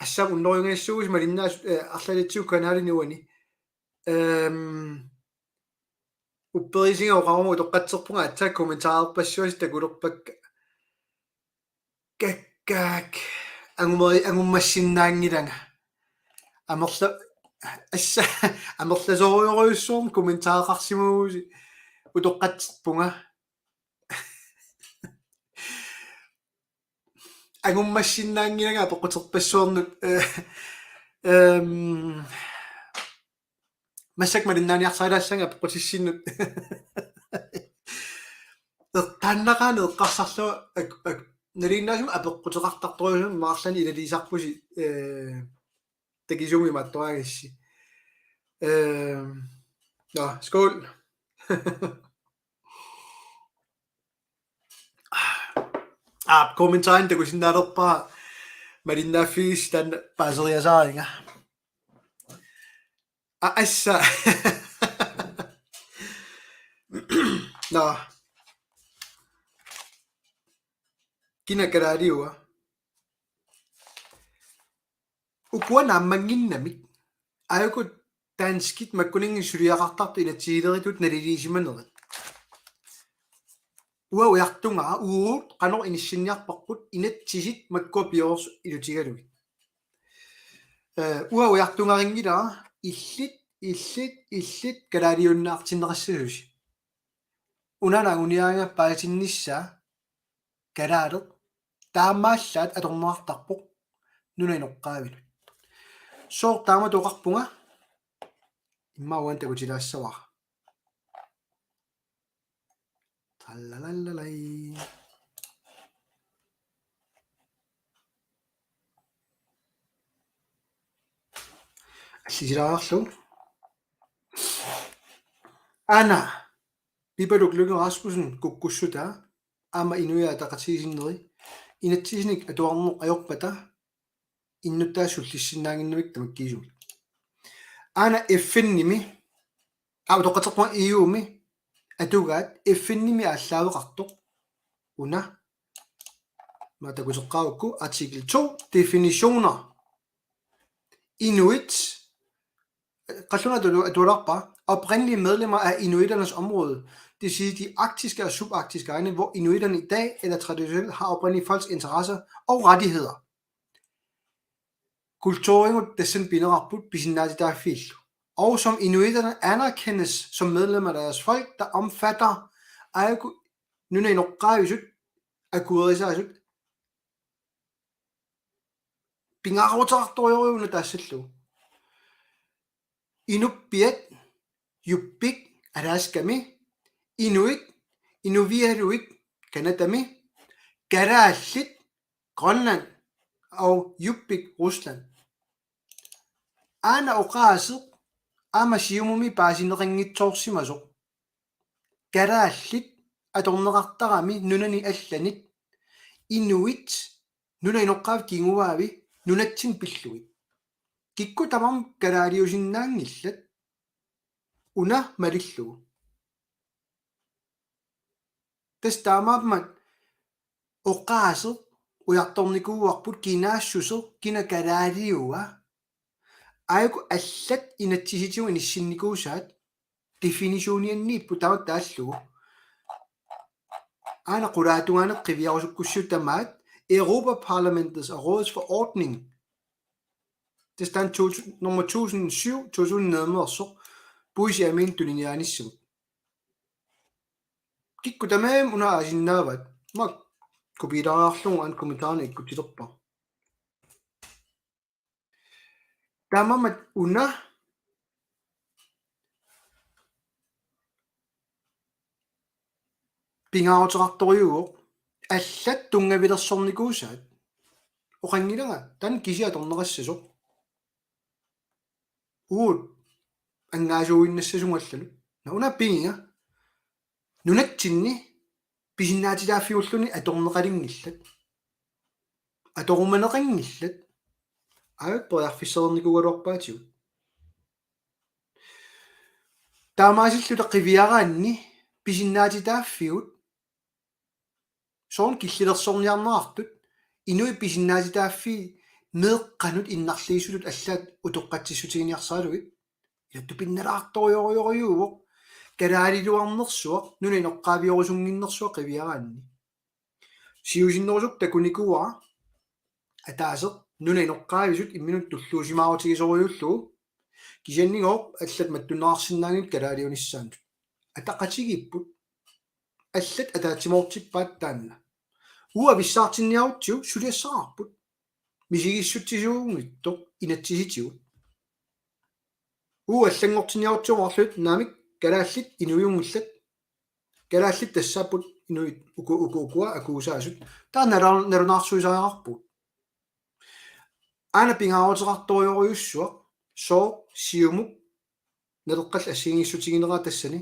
Assut unnerujunngilluinnarsi malinnaasut, eh, arlalitsigut kanalini uani. Ehm, upperisinga oqaruma utoqqatserpunga aatsaat kommentarerpassuasi takulerpakka. Kakkaak, angumeri-, angummassinnaanngilanga. Amerla-, assa, amerlasoorujorujussuarmik kommentareqarsimavusi utoqqatserpunga. Angummassinnaanngilanga apeqquterpassuarnut, eh, ehm, massakkut malinnaaniarsarilaassaanga apeqqutissinnut. Eqqaannaqaani eqqarsarlunga ak-, ak-, nalinginnaasumik apeqquteqartartorujussuarmik maarlani ilaliisarpusi, eh, takisuumik imaattoraangassi. Eh, nå, skål. Aap, kommentaarini takusinnaalerpara malinnaaffigissi taanna paaseriasaariga. A-, assa. Nå. Kina kalaaliua? Ukua naammannginnamik. Aajuku danskit makkunannginneq suliaqartartut inatsisileritut naliliisimanerat. Uanga ujartungara uagut qanoq inissinniarparput inatsisit makkua pioreersut ilutigalugit. Eh, uanga ujartungarinngilara illit, illit, illit kalaaliunnaartinneqassasusi. Una anguniagara paasinnissaa kalaaleq taamaallaat atorneqartarpoq nunap inoqqaavinut. Sooq taamatut oqarpunga? Immaqa uani takutilaassavara. Tallalallalai. Allisilaarlugu. Aana, Pipaluk Lynge Rasmussen kukkussutaa, aamma Inuit Ataqatigiinneri, inatsisinik atuarneq ajorpata innuttaasut sullissinnaannginnamikku tamakkiisumik. Aana F N-imi, aa, utoqqatserpunga E U-mi, atugaat F N-imi aallaaveqartoq. Una. Maanna takuseqqaarukku artikel to, definitioner. Inuit, qallunaatut atualarpara, oprindelige medlemmer af inuiternes område, det vil sige de arktiske og subarktiske egne, hvor inuitterne i dag eller traditionelt har oprindelige folks interesser og rettigheder. Kulturikkut tassani pineqarput pisinnaatitaaffiillu. Og som inuitterne anerkendes som medlemmer af deres folk, der omfatter aajuku nunap inoqqaavisut akuerisaasut pingaaruteqartorujorujuuna taassallugu. Inuppiat, Yupik, Alaskami, Inuit, Inuvialuit, Canadami, Kalaallit, Grønland, og Yupik, Rusland. Aana oqaaseq aamma Siumumi paasineqanngitsoorsimasoq. Kalaallit atorneqartarami nunani allanit, inuit nunap inoqqaavi kinguaavi nunatsinni pillugit. Kikkut tamarmik kalaaliusinnaanngillat una malillugu. Tassa taamaammat oqaaseq ujartornikuuarput kinaassuseq, kina kalaaliua. Aajuku allat inatsisitigut inissinnikuusaat definitionianniipput taama taallugu. Aana qulaatungaani qiviarusukkussiuk tamaat Europa-Parlamentets og Rådets forordning. Tassa taanna tusind, nummer tusind syv, to tusind nitten-ersoq, puisip amiinik tuniniaanissamut. Kikkut tamarmik una aasinnaavaat. Maanna kopiileriarlugu aana kommentarini ikkutsilerpara. Taamaammat una pingaaruteqartorujuuvoq allat tunngavilersornikuusaat. Oqanngilanga taanna kisiat atorneqassasoq. Uagut angaasuuinnassasunga allanut. Nå, una pigiga. Nunatsinni pisinnaatitaaffigulluni atorneqalinngillat. Atorumaneqanngillat. Aajuku periarfissereernikuugaluarpaatigut. Taamaasilluta qiviaraanni pisinnaatitaaffigut soorlu killilersorniarneqartut, inuit pisinnaatitaaffii meeqqanut innarliisutut allaat utoqqatsissutiginiarsaralugit. Ilattut pinnalaartorujorujorujuuvoq. Kalaaliuarnersuaq, nunap inoqqaaviorusunnginnersuaq qiviaraanni. Siusinnerusukkut takunikuuara ataaseq nunap inoqqaavisut imminut tulluusimaarutigisorujussuullugu. Kisiannigooq allat mattunneqarsinnaanngitsut kalaaliunissaannut. Ataqatigiipput. Allat ataatsimoortippaat taanna. Uagut avissaartinniarutsigu suliassaqarput. Misigissutsisuunngitsoq inatsisitigut. Uagut allanngortinniarutsigu marluk naamik kalaallit inuujunngillat. Kalaallit tassaapput Inuit uku uku ukua akuusaasut. Taanna nalu- nalunaarsuisariaqarpugut. Aana pingaaruteqartorujorujussuaq sooq Siumup Naleqqallu assigiinngissutigineraa tassani.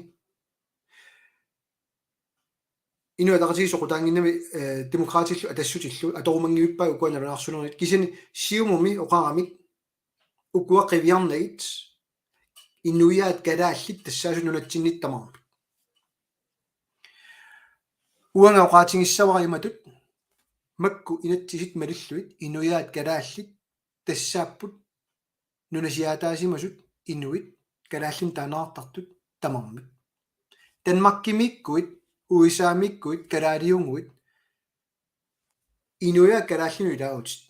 Inuit Ataqatigiit soqutaannginnami, eh, Demokraatillu Atassutillu atorumanngivippai ukua nalunaarsunerit, kisianni Siumumi oqaramik ukua qiviarnagit inuiaat kalaallit tassaasut nunatsinnit tamarmik. Uanga oqaatigissavara imatut: Makku inatsisit malillugit inuiaat kalaallit tassaapput nunasiaataasimasut inuit kalaallinik taaneqartartut tamarmik. Danmarkimiikkuit, U S A-miikkuit, kalaaliuguit, inuiaat kalaallinut ilaavutit.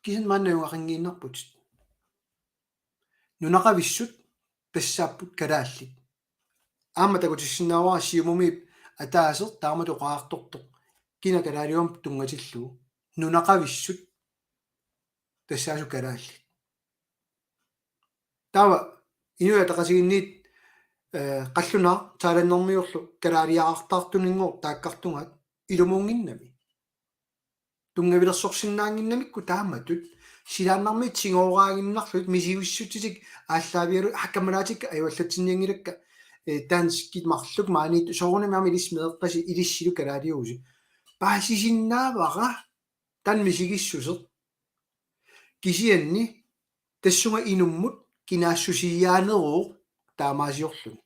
Kisianni maani najugaqanngiinnarputit. Nunaqavissut tassaapput kalaallit. Aamma takutissinnaavara Siumumi ataaseq taamatut oqariartortoq, kina kalaaliummik tunngatillugu. Nunaqavissut tassaasut kalaallit. Taava Inuit Ataqatigiinniit, eh, qallunaaq thailandermiullu kalaaliaqartartuninngooq taakkartugaat ilumuunnginnami. Tunngavilersorsinnaannginnamikku taamatut silaannarmiit tigoraaginnarlugit misigissutsitik aallaavigalugit, aa, kammalaatikka ajuallatsinnianngilakka, eh, danskit marluk maaniittut, soorunami aamma ilissi meeqqasi ilissilu kalaaliuvusi. Paasisinnaavara taanna misigissuseq. Kisianni tassunga inummut kinaassusiiaaneruvoq taamaasiorluni.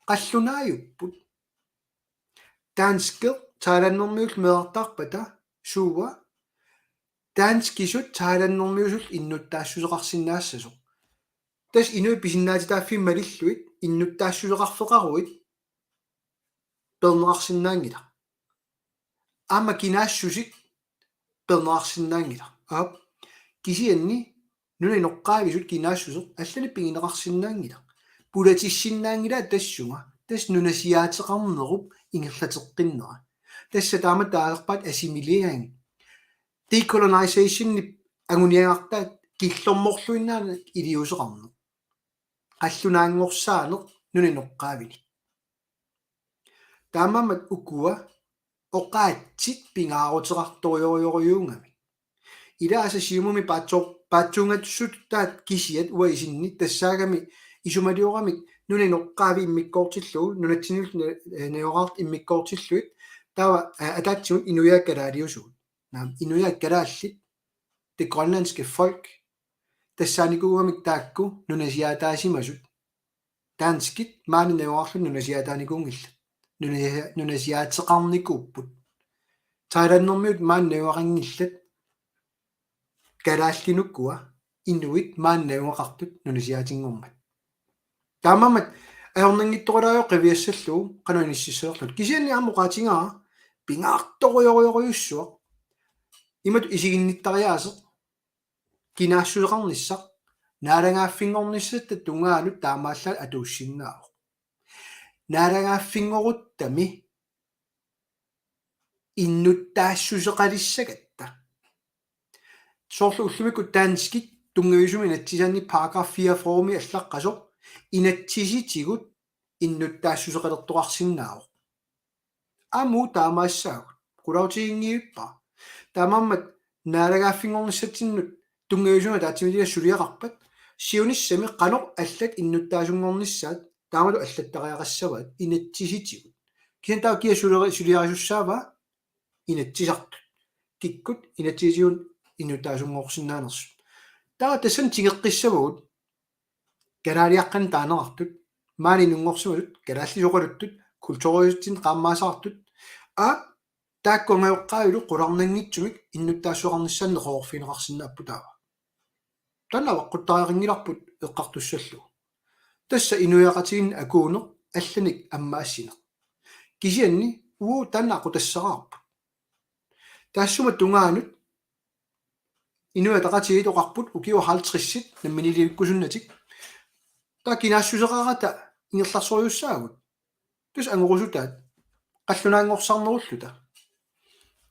Qallunaajupput. Danskeq thailandermiullu meerartaarpata suua danskisut thailandermiusullu innuttaassuseqarsinnaassasoq. Tassa inuit pisinnaatitaaffii malillugit innuttaassuseqarfeqaruit peerneqarsinnaanngilaq. Aamma kinaassusik peerneqarsinnaanngilaq. Aap. Kisianni nunap inoqqaavisut kinaassuseq allanik pigineqarsinnaanngilaq. Pulatissinnaanngilaat tassunga, tassa nunasiaateqarnerup ingerlateqqinnera. Tassa taama taasarpaat assimilering. Decolonizationip anguniagartaat killormorluinnaaneq iliuuseqarneq. Qallunaanngorsaaneq nunap inoqqaavinik. Taamaammat ukua oqaatsit pingaaruteqartorujorujorujuugamik. Ilaasa Siumumi paatso-, paatsuungatsutaat kisiat uanga isinni tassaagami isumalioramik nunap inoqqaavi immikkoortillugu, nunatsinnilu ne-, eh, najugaqartut immikkoortillugit, taava, eh, ataatsimut inuiaat kalaaliusugut. Naamik, inuiaat kalaallit, det grønlandske folk, tassaanikuugamik taakku nunasiaataasimasut. Danskit maani najugaqarluni nunasiaataanikuunngillat. Nunasia-, nunasiaateqarnikuupput. Thailandermiut maani najugaqanngillat. Kalaallit ukua inuit maani najugaqartut nunasiaatinngormat. Taamaammat ajornanngitsorujussuuvoq qiviassallugu qanoq inississalerluta. Kisianni aamma oqaatigaara pingaartorujorujorujussuaq. Imatut isiginnittariaaseq kinaassuseqarnissaq naalagaaffinngornissatta tungaanut taamaallaat atuussinnaavoq. Naalagaaffinngoruttami innuttaassuseqalissagatta. Soorlu ullumikkut danskit tunngaviusumik inatsisaanni paragraf fireogfyrremi allaqqasoq inatsisitigut innuttaassuseqalertoqarsinnaavoq. Aamma taamaassaagut. Qulautiginngivippara. Taamaammat naalagaaffinngornissatsinnut tunngaviusumik ataatsimiliat suliaqarpat siunissami qanoq allat innuttaasunngornissaat taamatut allattariaqassavaat inatsisitigut. Kisianni taava kia suleri-, suliarisussaavaa? Inatsisartut. Kikkut inatsisitigut innuttaasunngorsinnaanersut. Taava tassani tigeqqissavagut kalaaliaqqanik taaneqartut, maani inunngorsimasut, kalaallisut oqaluttut, kulturiusatsinnut qaammaasaqartut, aa, taakku angajoqqaavilu qularnanngitsumik innuttaassuseqarnissaannut neqeroorfigineqarsinnaapput taava. Taanna avaqquttariaqanngilarput eqqartussallugu. Tassa inuiaqatigiinni akuuneq allanik ammaassineq. Kisianni uagut taanna aqutassaraarput. Taassuma tungaanut Inuit Ataqatigiit oqarput ukiut halvtredsit namminiilivikkusunnatik. Taava kinaassuseqarata ingerlasorujussuuagut. Tassa angorusutaat. Qallunaanngorsarnerulluta.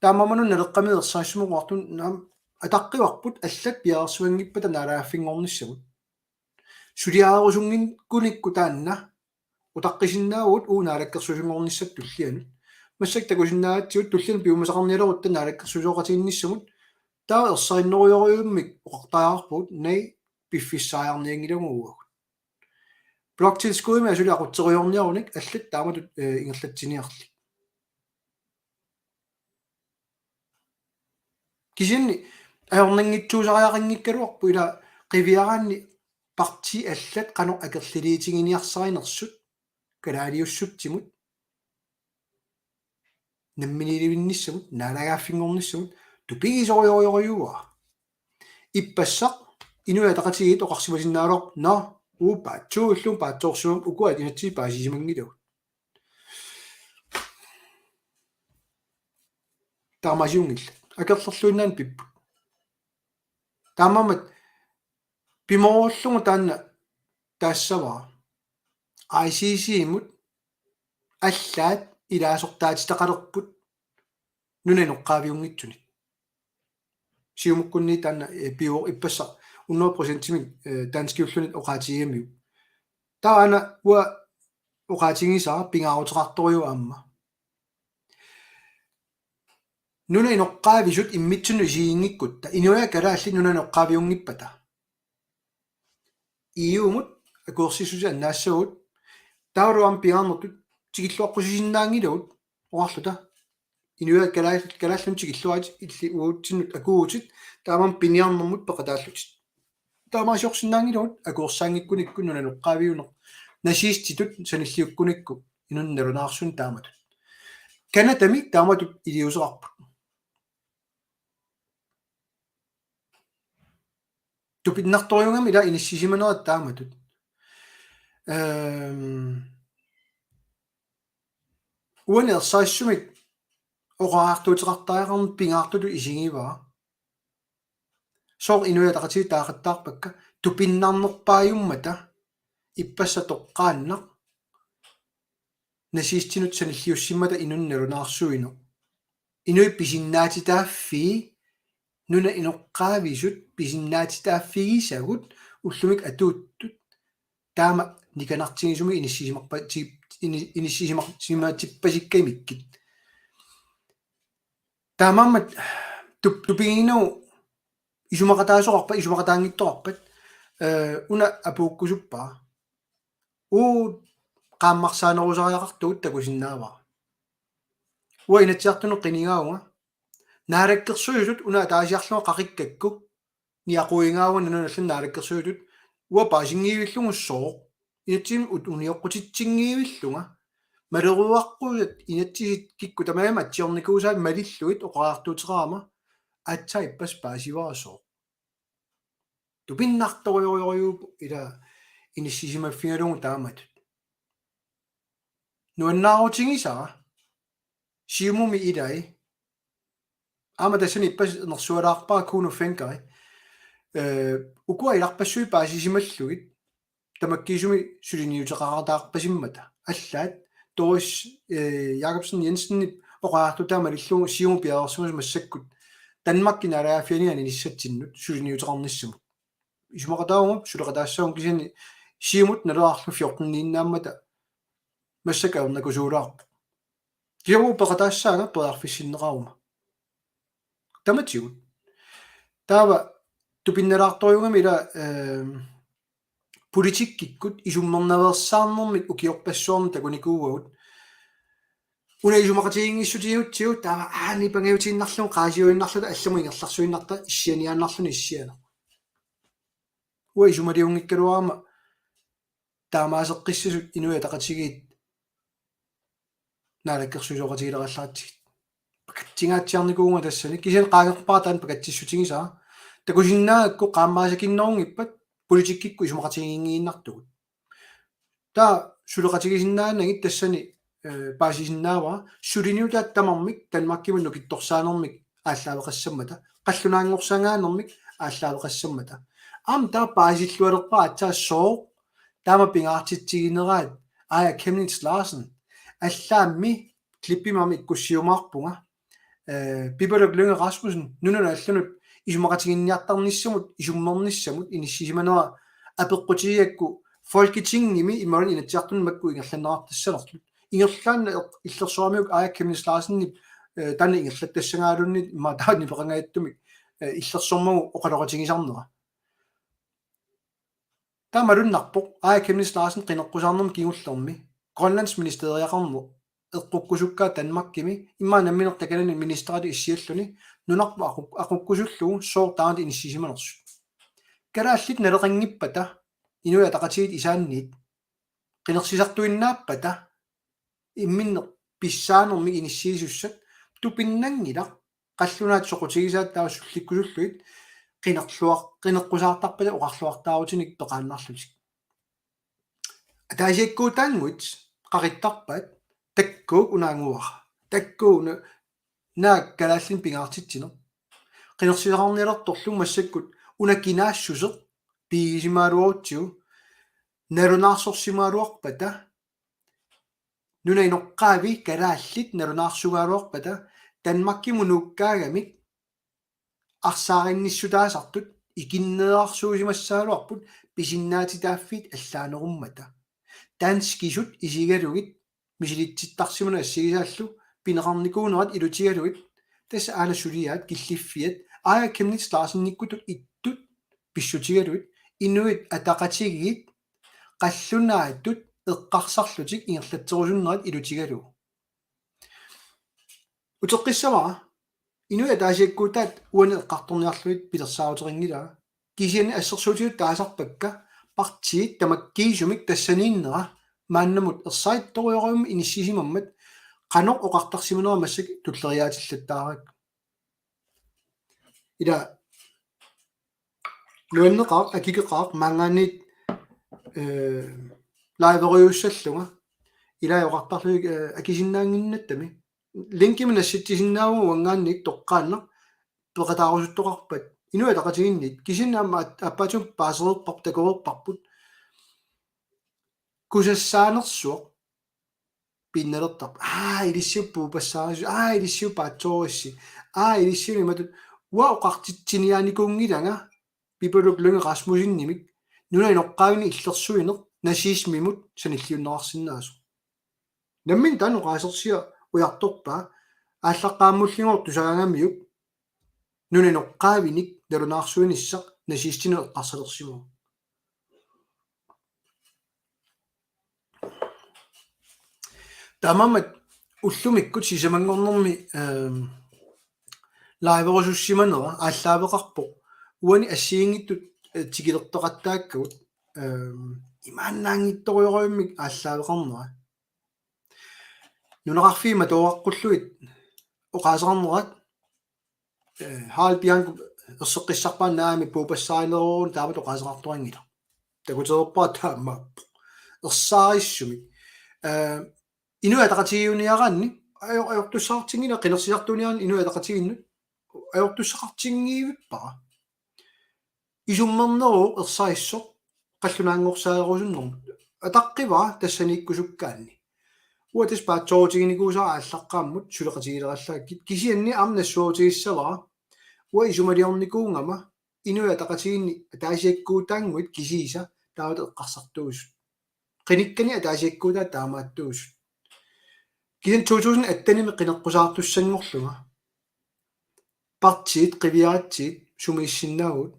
Taamaammat una Naleqqami ersarissumik oqartunut aamma ataqqivarput allat piareersimanngippat naalagaaffinngornissamut. Suliarerusunnginnikku taanna utaqqisinnaavugut uagut naalakkersuisunngornissap tullianut. Massakkut takusinnaagatsigu tulliani piumasaqarnialerutta naalakkersuisooqatigiinnissamut, taava ersarinnerujorujummik oqartariaqarpugut, naak piffissaajarnianngilagut uagut. Bloktilskuddimik asuli aqutserujoorniarunik allat taamatut, eh, ingerlatsiniarlik. Kisianni ajornanngitsuusariaqanngikkaluarpoq, ila qiviaraanni partiit allat qanoq akerlilertiginiarsarinersut kalaaliussutsimut, namminiilivinnissamut, naalagaaffinngornissamut tupigisorujorujussuuara. Ippassaq Inuit Ataqatigiit oqarsimasinnaagaluarput, nå, uuppa, tuulluun paatsoorsimammat ukua inatsisit paasisimanngilagut. Taamaasiunngillat. Akerlerluinnaanngillat pipput. Taamaammat pimoorullugu taanna taassavara. I C C-mut allaat ilaasortaatitaqalerput nunap inoqqaaviunngitsunik. Siumukkunni taanna, eh, pivoq ippassaq hundrede procentimik, eh, danskiulluni oqaatigigamiuk. Taava aana uanga oqaatigisara pingaaruteqartorujuk aamma. Nunap inoqqaavisut immitsinnut isiginngikkutta, inuiaat kalaallit nunap inoqqaaviunngippata. E U-mut akuersissutit annaassavagut, taavalu aamma pingaarnertut tikilluaqqusisinnaanngilagut, oqarluta. Inuiaat kalaal-, kalaallinut tikilluarit illit uatsinnut akuuvutit, taamaammat piniarnermut peqataallutit. Taamaasiorsinnaanngilagut akuersaanngikkunikku nunap inoqqaaviuneq. Nazistitut sanilliukkunikku inunnut nalunaarsunik taamatut. Canadami taamatut iliuuseqarput. Tupinnartorujuugami ila inissisimanerat taamatut. Ehm, uani ersarissumik oqariartuuteqartariaqarneq pingaartutut isigivara. Sooq Inuit Ataqatigiit taaqattaarpakka tupinnarnerpaajummata ippassaq toqqaannaq nazistinut sanilliussimmata inunnut nalunaarsuineq. Inuit pisinnaatitaaffii nunap inoqqaavisut pisinnaatitaaffigisagut ullumikkut atuuttut taama nikanartigisumik inissisimarpa-, ti-, ini-, inissisimarsimaatippasikkami mikkit. Taamaammat tup-, tupigiinnagu isumaqataasoqarpat, isumaqataanngitsoqarpat, eh, una apuukkusuppara. Uagut qaammarsaanerusariaqartugut takusinnaavara. Uanga Inatsisartunut qinigaavunga. Naalakkersuisut una ataasiarlunga qaqikkakku niaquigaavunga nunanut allanut naalakkersuisutut, uanga paasinngivillunga sooq. Inatsimmik ut-, unioqqutitsinngiivillunga. Maleruaqquat inatsisit kikkut tamarmik atsiornikuusaat malillugit oqariartuuteqarama, aatsaat ippassaq paasivara sooq. Tupinnartorujorujuuvoq ila inissisimaffigalugu taamatut. Nuannaarutigisara Siumumi ilai. Aamma tassani ippassaq nersualaarpara Kuno Fencker. Eh, ukua ilarpassui paasisimallugit tamakkiisumik suliniuteqaqataarpasimmata. Allaat Doris, eh, Jakobsen Jensenip oqariartutaa malillugu Siumut piareersimasoq massakkut Danmarkip naalagaaffiani aninissatsinnut suliniuteqarnissamut. Isumaqataavunga, suleqataassaagut kisianni Siumut naleqarlu fjorteniinnaammata massakkut ajornakusuulaarpoq. Kisianni uagut peqataassaanga periarfissinneqaruma. Tamatigut. Taava tupinnalaartorujuugami ila, ehm, politikkikkut isummernaveersaarnermik ukiorpassuarni takunikuuagut. Una isumaqatigiinngissutigiutsigu taava aani pangajuutiinnarlugu qaasiuinnarluta allamut ingerlarsuinnarta issianiaannarluni issianeq. Uanga isumaliunngikkaluarama taamaaseqqissasut Inuit Ataqatigiit naalakkersuisooqatigilerallartsigit. Pakatsingaatsiarnikuuvunga tassani. Kisianni qaangerpara taanna pakatsissutigisara. Takusinnaagakku qaammaasakinnerunngippat politikkikkut isumaqatigiinngiinnartugut. Taava suleqatigisinnaanagit tassani, eh, paasisinnaavara. Suliniutaat tamarmik Danmarkimut nukittorsaanermik aallaaveqassammata. Qallunaanngorsagaanermik aallaaveqassammata. Aamma taava paasillualerpara aatsaat sooq taama pingaartitsigineraat Aaja Chemnitz Larsen. Allaammi klippimik aamma ikkussiumaarpunga. Eh, Pipaluk Lynge Rasmussen, nunanut allanut isumaqatiginninniartarnissamut, isummernissamut inissisimanera apeqqutigigakku Folketingimi imaluunniit Inatsisartuni makku ingerlanneqartassanerlutik. Ingerlaannaq illersoramiuk Aaja Chemnitz Larsenip, eh, taanna ingerlattassagaluarluni immaqa taanna peqangaattumik, eh, illersormagu oqaloqatigisarnera. Taamaluinnarpoq Aaja Chemnitz Larsen qineqqusaarnermi kingullermi Grønlands ministeriaqarneq eqqukkusukkaa Danmarkimi immaqa nammineq takanani ministeritut issialluni nunarput aqu-, aqukkusullugu sooq taanna inissisimanersut. Kalaallit naleqanngippata Inuit Ataqatigiit isaanniit qinersisartuinnaappata imminneq pissaanermik inissiisussat tupinnanngilaq qallunaat soqutigisaat taava sullikkusullugit qinerluar-, qineqqusaartarpata oqarluartaarutinik peqaannarlutik. Ataasiakkuutaannguit qaqittarpaat takkuuk unaannguara. Takkuuna naak kalaallinik pingaartitsineq. Qinersisaqarnialertorlu massakkut una kinaassuseq pigisimagaluarutsigu nalunaarsorsimagaluarpata nunap inoqqaavi kalaallit nalunaarsugaaluarpata Danmarkimut nuukkaagamik arsaarinnissutaasartut ikinneerarsuusimassagaluarput pisinnaatitaaffiit allaanerummata. Danskisut isigalugit misilitsittarsimaneq assigisaallu pineqarnikuunerat ilutigalugit tassa aana suliaat killiffiat Aaja Chemnitz Larsenikkutut ittut pissutigalugit Inuit Ataqatigiit qallunaatut eqqarsarlutik ingerlatserusunnerat ilutigalugu. Uteqqissavara, inuit ataasiakkuutaat uani eqqartorniarlugit pilersaaruteqanngilaa. Kisianni assersuutigalugu taasarpakka partiit tamakkiisumik tassaniinnera maannamut ersarittorujorujummik inissisimammat qanoq oqartarsimanera massakkut tulleriiaatillattaarakku. Ila nuanneqaaq, akikeqaaq, maanngaanniit, eh, liverujussallunga. Ila oqartarlugit, eh, akisinnaannginnattami. Linkimik nassitsisinnaavunga uanngaanniit toqqaannaq peqataarusuttoqarpat. Inuit Ataqatigiinniit. Kisianni aamma at-, aappaatsumik paasereerparput, takoreerparput. Kusassaanersuaq pinnalertarpoq. Aa, ilissiup puupassaarisi. Aa, ilissiup paatsoorissi. Aa, ilissiup imatut. Uanga oqartitsiniaanikuunngilanga Pipaluk Lynge Rasmussenimik nunap inoqqaavinik illersuineq nazismimut sanilliunneqarsinnaasoq. Nammineq taanna oqaasersia ujartorpaa aallaqqaammulligooq tusagaangamiuk nunap inoqqaavinik nalunaarsuinissaq nazistinut eqqarsalersimavoq. Taamaammat ullumikkut sisamanngornermi, ehm, liverusussimanera aallaaveqarpoq. Uani assigiinngitsut, eh, tikilertoqattaakkagut, ehm, imaannaanngitsorujorujummik aallaaveqarnera. Nunaqarfiit matooqqulluit oqaaseqarnerat, eh, Harald Bianco erseqqissarpaa naamik puupassaarineruvoq taamatut oqaaseqartoqanngilaq. Takutereerpara taamaappoq. Ersaarissumik. Eh, Inuit Ataqatigiiuniaraanni, ajor-, ajortussaqartinngilaq qinersisartuuniaraanni Inuit Ataqatigiinnut, ajortussaqartinngivippara. Isummerneruvoq ersarissoq qallunaanngorsaarusunnermut. Ataqqivara tassaniikkusukkaanni. Uanga tassa paatsoorutiginikuusara aallaqqaammut suleqatigilerallaakkit. Kisianni aamma nassuerutigissavara. Uanga isumaliornikuugama Inuit Ataqatigiinni ataasiakkuutaannguit kisiisa taava eqqarsartuusut. Qinikkani ataasiakkuutaat taamaattuusut. Kisianni to tusind attenimi qineqqusaartussanngorlunga. Partiit qiviaratsigit sumiissinnaagut.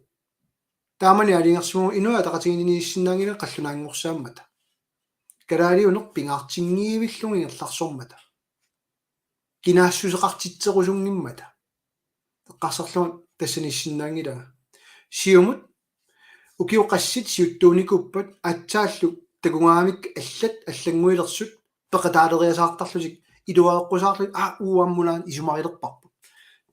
Taamani aalajangersimavugut Inuit Ataqatigiinniissinnaanngilanga qallunaanngorsaammata. Kalaaliuneq pingaartinngivillunga ingerlarsormata. Kinaassuseqartitserusunngimmata. Eqqarsarlunga tassaniissinnaanngilanga. Siumut ukiut qassit siuttuunikuuppat aatsaallu takugaangamikku allat allannguilersut peqataaleriasaartarlutik iluareqqusaarlutik aa uammulaat isumarilerparput.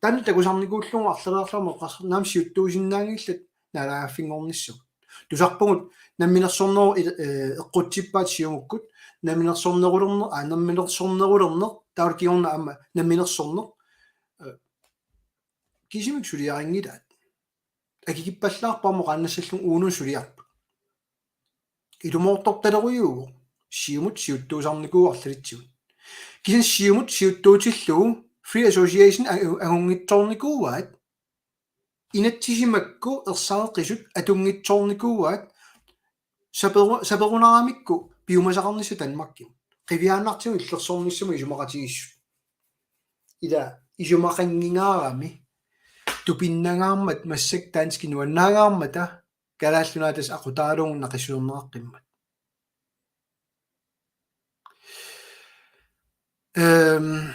Taanna takusarnikuullugu arlaleerlama oqarsa naam siuttuusinnaanngillat naalagaaffinngornissamut. Tusarpugut namminersornerup il-, eh, eqqutsippaat Siumukkut, namminersornerulerneq, aa, namminersornerulerneq, taava kingorna aamma namminersorneq, eh, kisimik suliarinngilaat. Akikippallaarpoq aamma oqaannassallugu uunga suliarput. Ilumoortortalerujuuvoq, Siumut siuttuusarnikuuvoq arlalitsigut. Kisianni Siumut siuttuutillugu Free Association a-, angunngitsoornikuuaat, inatsisimakku ersareqisut atunngitsoornikuuaat saperu-, saperunaramikku piumasaqarnissaq Danmarkimi. qiviaannartigut illersornissamut isumaqatigiissut. Ila isumaqanngingaarami tupinnangaarmat massakkut danskit nuannaangaarmata Kalaallit Nunaata tassa aqutaralugu naqissuserneqaqqimmat. Øhm,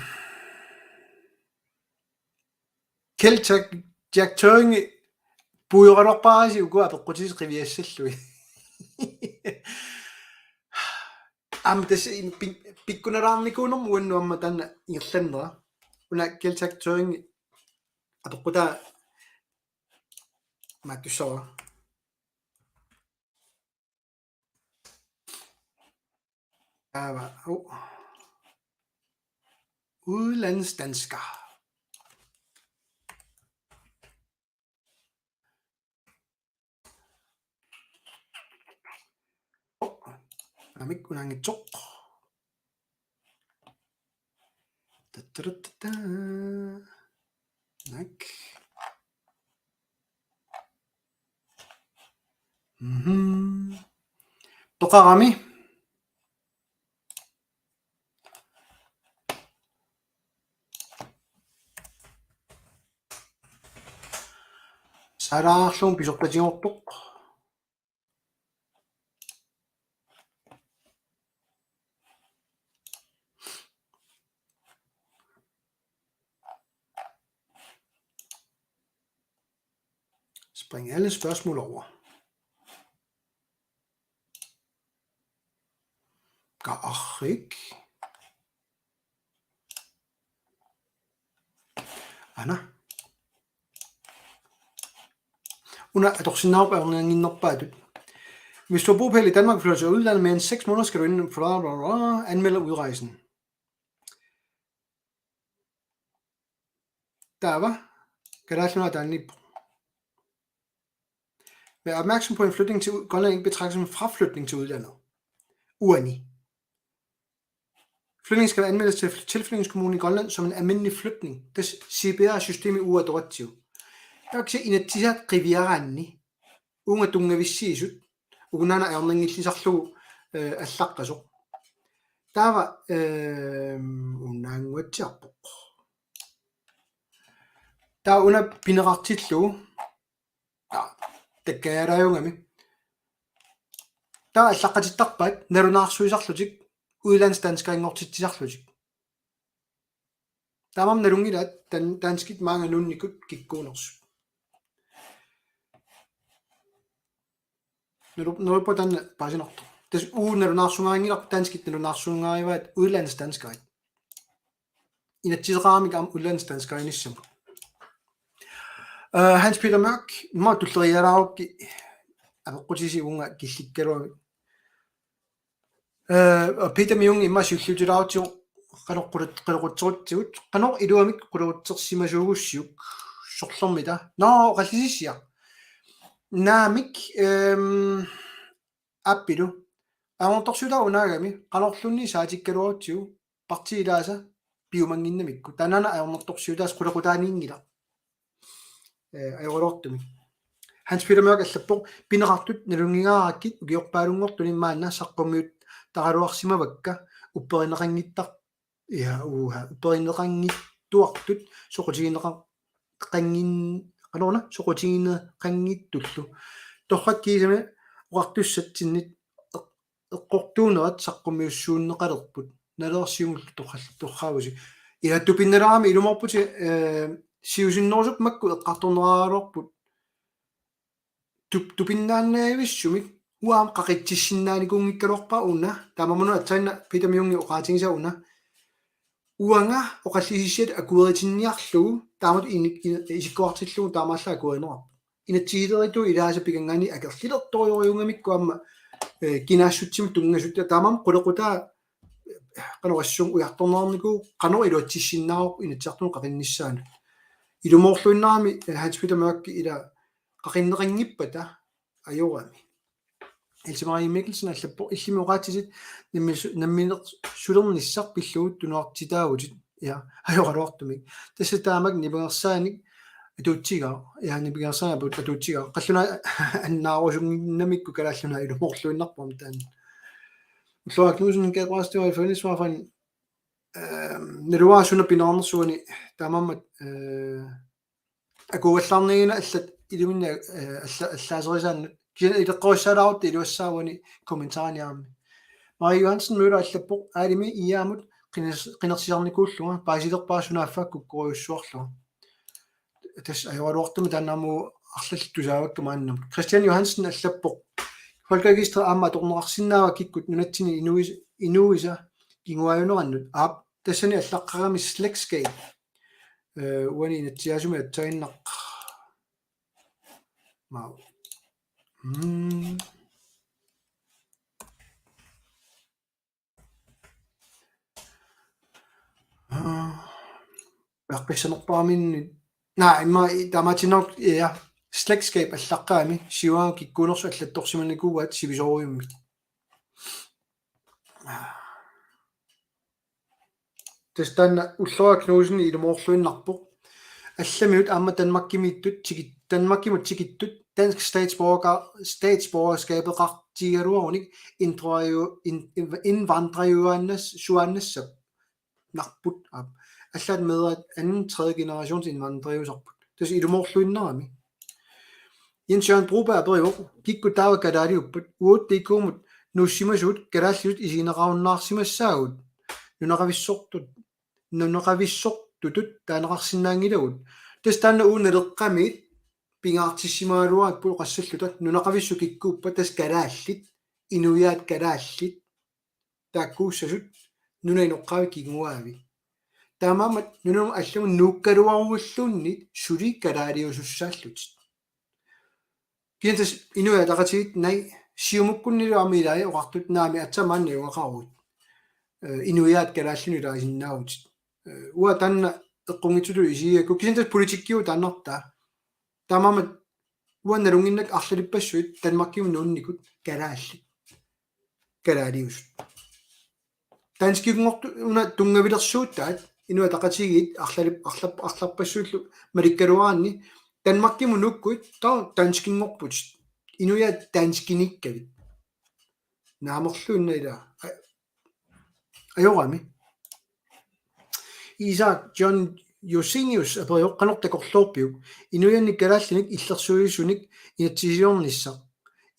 Kjeld Jack, Jack Tøring puigoraluarpaasi uku apeqqutisi qiviassallugit. Aamma tassa pik-, pikkunalaarnikuunerma uannut aamma taanna ingerlannera. Una Kjeld Jack Tøring apeqqutaa maattussavara. Taava, oh. Udlandsdansker. Oh, naamik unaanngitsoq. Tattarattata. Naak. Mhm. Toqarami. Saalaarlugu pisortatigoortoq. Spring alle spørgsmål over. Qarrik. Aana. Una atorsinnaavarput ajornannginnerpaatut. Hvis du har bopæl i Danmark, flytter til udlandet mere end seks måneder, skal du inden for bla, bla, bla, anmelde udrejsen. Taava Kalaallit Nunaat taanna. Vær opmærksom på, at en flytning til ud- Grønland ikke betragtes som en fraflytning til udlandet. Uani. Flytningen skal anmeldes til tilflytningskommunen i Grønland som en almindelig flytning, da C P R-systemet er uattraktivt. Taava Inatsisartut qiviaraanni uunga tunngavissiisut, uunga ajornanngillisarlugu, eh, allaqqasoq. Taava, eh, unaannguatsiarpoq. Taava una pineqartillugu. Aa, takkajalaajugami. Taava allaqqatittarpaat nalunaarsuisarlutik, udlandsdanskeranngortitsisarlutik. Taamaammat nalunngilaat dan-, danskit maanga nuunnikut kikkuunersut. Nalu-, naluarput taanna paasinartoq. Tassa uagut nalunaarsungaarinngilarput, danskit nalunaarsungaarivaat udlandsdanskerit. Inatsiseqaramik aamma udlandsdanskerinissamut. Øh, Hans Peter Mørch, immaqa tulleriialaarukkit apeqqutisi uunga killikkaluamik. Øh, og Peter Myung immaqa siulliutilaarutsigu qanoq qulut-, qulequtserutsigu, qanoq iluamik qulequtsersimasuugussiuk sorlermita. Nå, oqallisissiaq. Naamik, øhm, aappilu. Ajornartorsiutaat unaagami, qanorluunniit saatikkaluarutsigu, partiit ilaasa piumannginnamikku. Taannaana ajornartorsiutaasa qulequtaaniinngilaq. Eh, ajoraluartumik. Hans Peter Mørch allappoq, pineqartut nalunngingaarakkit ukiorpaalunngortuni maanna saqqummiuttaraluarsimavakka upperineqanngittar-, ja, uha, upperineqanngittuartut soqutigineqa-, qanngin-, qanoruna, soqutigineqanngittullu. Torrak kiisami oqartussatsinnit eq-, eqqortuunerat saqqummiussuunneqalerput. Naleersiumullu torral-, torraavusi. Ila tupinnalaarami ilumoorputit, eh, siusinnerusukkut makku eqqartorneraaraluarput. Tup-, tupinnaannavissumik uanga qaqitsissinnaanikuunngikkaluarpara una. Taamaammat aatsaannaq Peter Myungi oqaatigisaa una. Uanga oqallisissiat akueritinniarlugu, taamatut ini-, ini-, isikkoqartillugu taamaallaat akuerineqarpoq. Inatsisilerituut ilaasa pikanngaanniit akerlilertorujorujuugamikku aamma, eh, kinaassutsimut tunngasut, taamaammat qulequtaa, eh, qanoq assuun ujartorneqarnikuuvoq, qanoq iluatsissinnaavarput Inatsisartunut qaqinnissaanut. Ilumoorluinnarami, eh, Hans Peter Mørch ila qaqinneqanngippata ajorami. Else Marie Mikkelsen allappoq, illimmi oqaatsisit namminersu-, namminersulernissaq pillugu tunuartitaavutit. Ja, ajoraluartumik. Tassa taamak nipangersaanik atuutsigaaq. Ja, nipangersaanik atuutsigaaq. Qallunaat annaarusunnginnamikku Kalaallit Nunaat ilumoorluinnarpoq taanna. Ulloa Knudsen, Gabriel Stewart, Felix Marfan, øh, naluara suna pinaarnersuani taamaammat, øh, akuuvallaarniagina allat iliminnik, øh, alla-, allaaserisaannut. Kisianni ileqqorissaalaarutta iluassaavuani kommentariniarami. Maria Johansen Møller allappoq: Aalimi I A-mut qiners-, qinersisarnikuullunga paasilerpara sunaaffa kukkorujussuarlunga. Tassa ajoraluartumik taanna aamma arlallit tusaavakka maannamut. Christian Johansen allappoq: Folkeregistret aamma atorneqarsinnaava kikkut nunatsinni inuis-, inuisa kinguaajunerannut? Aap, tassani allaqqarami slægtskab. Øh, uani inatsisaasumik aatsaannaq. Mau. Mm. Peqqissanerpaaminnit. Naa, immaqa i-, taamaatsinnaavoq, ja. Slægtskab allaqqagami, siuagut kikkuunersut allattorsimanikuuaat sivisoorujussuarmik. Tassa taanna Ulloa Knudsen ilumoorluinnarpoq. Allamiut aamma Danmarkimiittut tikit-, Danmarkimut tikittut dansk statsborger-, statsborgerskabeqartigigaluarunik indreju-, in-, in-, indvandreruannas-, suannassap. Narput, aap. Allaat meeraat anden, tredje generations indvandrerusarput. Tassa ilumoorluinnarami. Jens Jørgen Broberg aperivoq: Kikkut taava kalaaliuppat? Uagut D K-mut nuussimasugut kalaallisut isigineqarunnaarsimassaagut. Nunaqavissortut, nunaqavissortutut taaneqarsinnaanngilagut. Tassa taanna uagut Naleqqamiit pingaartissimagaluarput oqassalluta: nunaqavissut kikkuuppat? Tassa kalaallit, inuiaat kalaallit. Taakkuussasut nunap inoqqaavi kinguaavi. Taamaammat nunanut allamut nuukkaluaruilluunniit suli kalaaliusussaallutit. Kisianni tassa Inuit Ataqatigiit, nej, Siumukkunnilu aamma ilai oqartut: Naamik, aatsaat maani najugaqaruit. Øh, inuiaat kalaallinut ilaasinnaavutit. Øh, uanga taanna eqqunngitsutut isigigakku. Kisianni tassa politikkiuvoq taannartaa. Taamaammat uanga nalunnginnakku arlalippassuit Danmarkimut nuunnikut kalaallit. Kalaaliusut. Danskinngortut una tunngavilersuutaat, Inuit Ataqatigiit arlalip-, arlap-, arlarpassuillu malikkaluaraanni Danmarkimut nuukkuit taava danskinngorputit. Inuiaat danskiniikkavit. Naamerluinnaq ilaa. Aj-, ajorami. Isak John Josenius aperivoq: Qanoq takorloorpiuk inuiannik kalaallinik illersuisunik inatsisiliornissaq?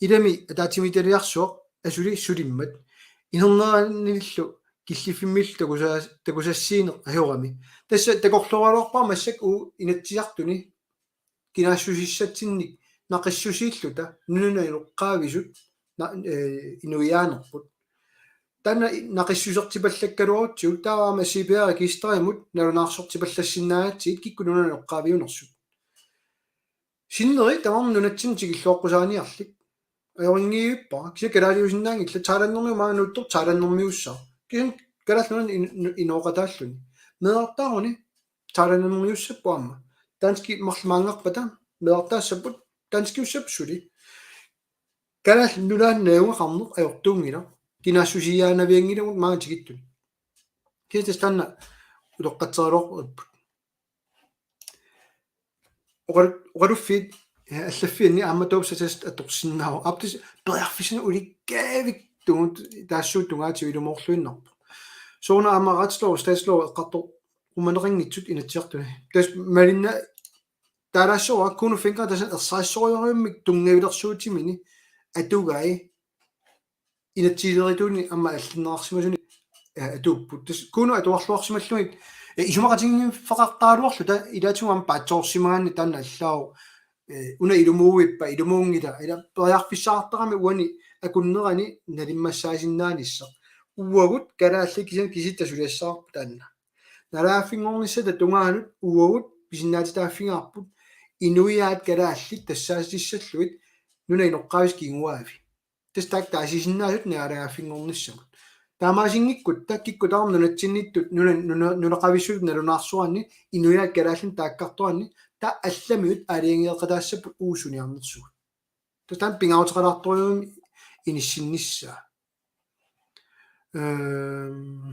Ilami ataatsimiititaliarsuaq asuli sulimmat. Inerneranillu killiffimmillu takusa-, takusassiineq ajorami. Tassa takorlooraluarpara massakkut uagut Inatsisartuni kinaassusissatsinnik naqissusiilluta nunanut inoqqaavisut na-, øh, inuiaanerput. Taanna i-, naqissusertipallakkaluarutsigu taava aamma C P R-registerimut nalunaarsortipallassinnaagatsigu kikkut nunanut inoqqaaviunersut. Sinneri tamarmik nunatsinni tikilluaqqusaaniarlik. Ajorinngivippara. Kisianni kalaaliusinnaanngillat, thailandermiut maanga nuuttoq thailandermiussaaq. Kisianni Kalaallit Nunaanni in-, in-, inooqataalluni. Meerartaaruni thailandermiussapput aamma. Danskit marluk maanngarpata meerartaassapput danskiussapput suli. Kalaallit Nunaanni najugaqarneq ajortuunngilaq. Kinaassusiaanavianngilagut maanga tikittuni. Kisianni tassa taanna utoqqatseraluarput. Oqal-, oqaluffiit, ja, allaffianni aamma taupsatast atorsinnaavoq. Aap, tassa periarfissanik ulikkaavikkunnut taassuutungaatigut ilumoorluinnarpoq. Sooruna aamma retslov, statslov eqqartorumaneqanngitsut Inatsisartuni. Tassa malinna taalaassuara Kuno Fencker tassani ersarissorujussuarmik tunngavilersuutimini atugai inatsisilerituunik aamma allinneqarsimasunik, eh, atuupput. Tassa Kuno atuarluarsimallugit, eh, isumaqatigiiffeqartaraluarluta ilaatigut aamma paatsoorsimagaanni taanna allaavoq, eh, una ilumuuvippa, ilumuunngila, ila periarfissaqartarami uani akunnerani nalimmassaasinnaanissaq. Uagut kalaallit kisianni kisitta suliassavarput taanna. Naalagaaffinngornissata tungaanut uagut pisinnaatitaaffigaarput inuiaat kalaallit tassaasissallugit nunap inoqqaavisa kinguaavi. Tassa taakku taasisinnaasut naalagaaffinngornissamut. Taamaasinngikkuttaaq kikkut tamarmik nunatsinniittut nuna-, nuna-, nunaqavissutut nalunaarsoraanni inuiaat kalaallinik taakkartoraanni taava allamiut aalajangeeqataassapput uagut suniarnersugut. Tassa taanna pingaaruteqalaartorujuugami inissinnissaa. Øhm,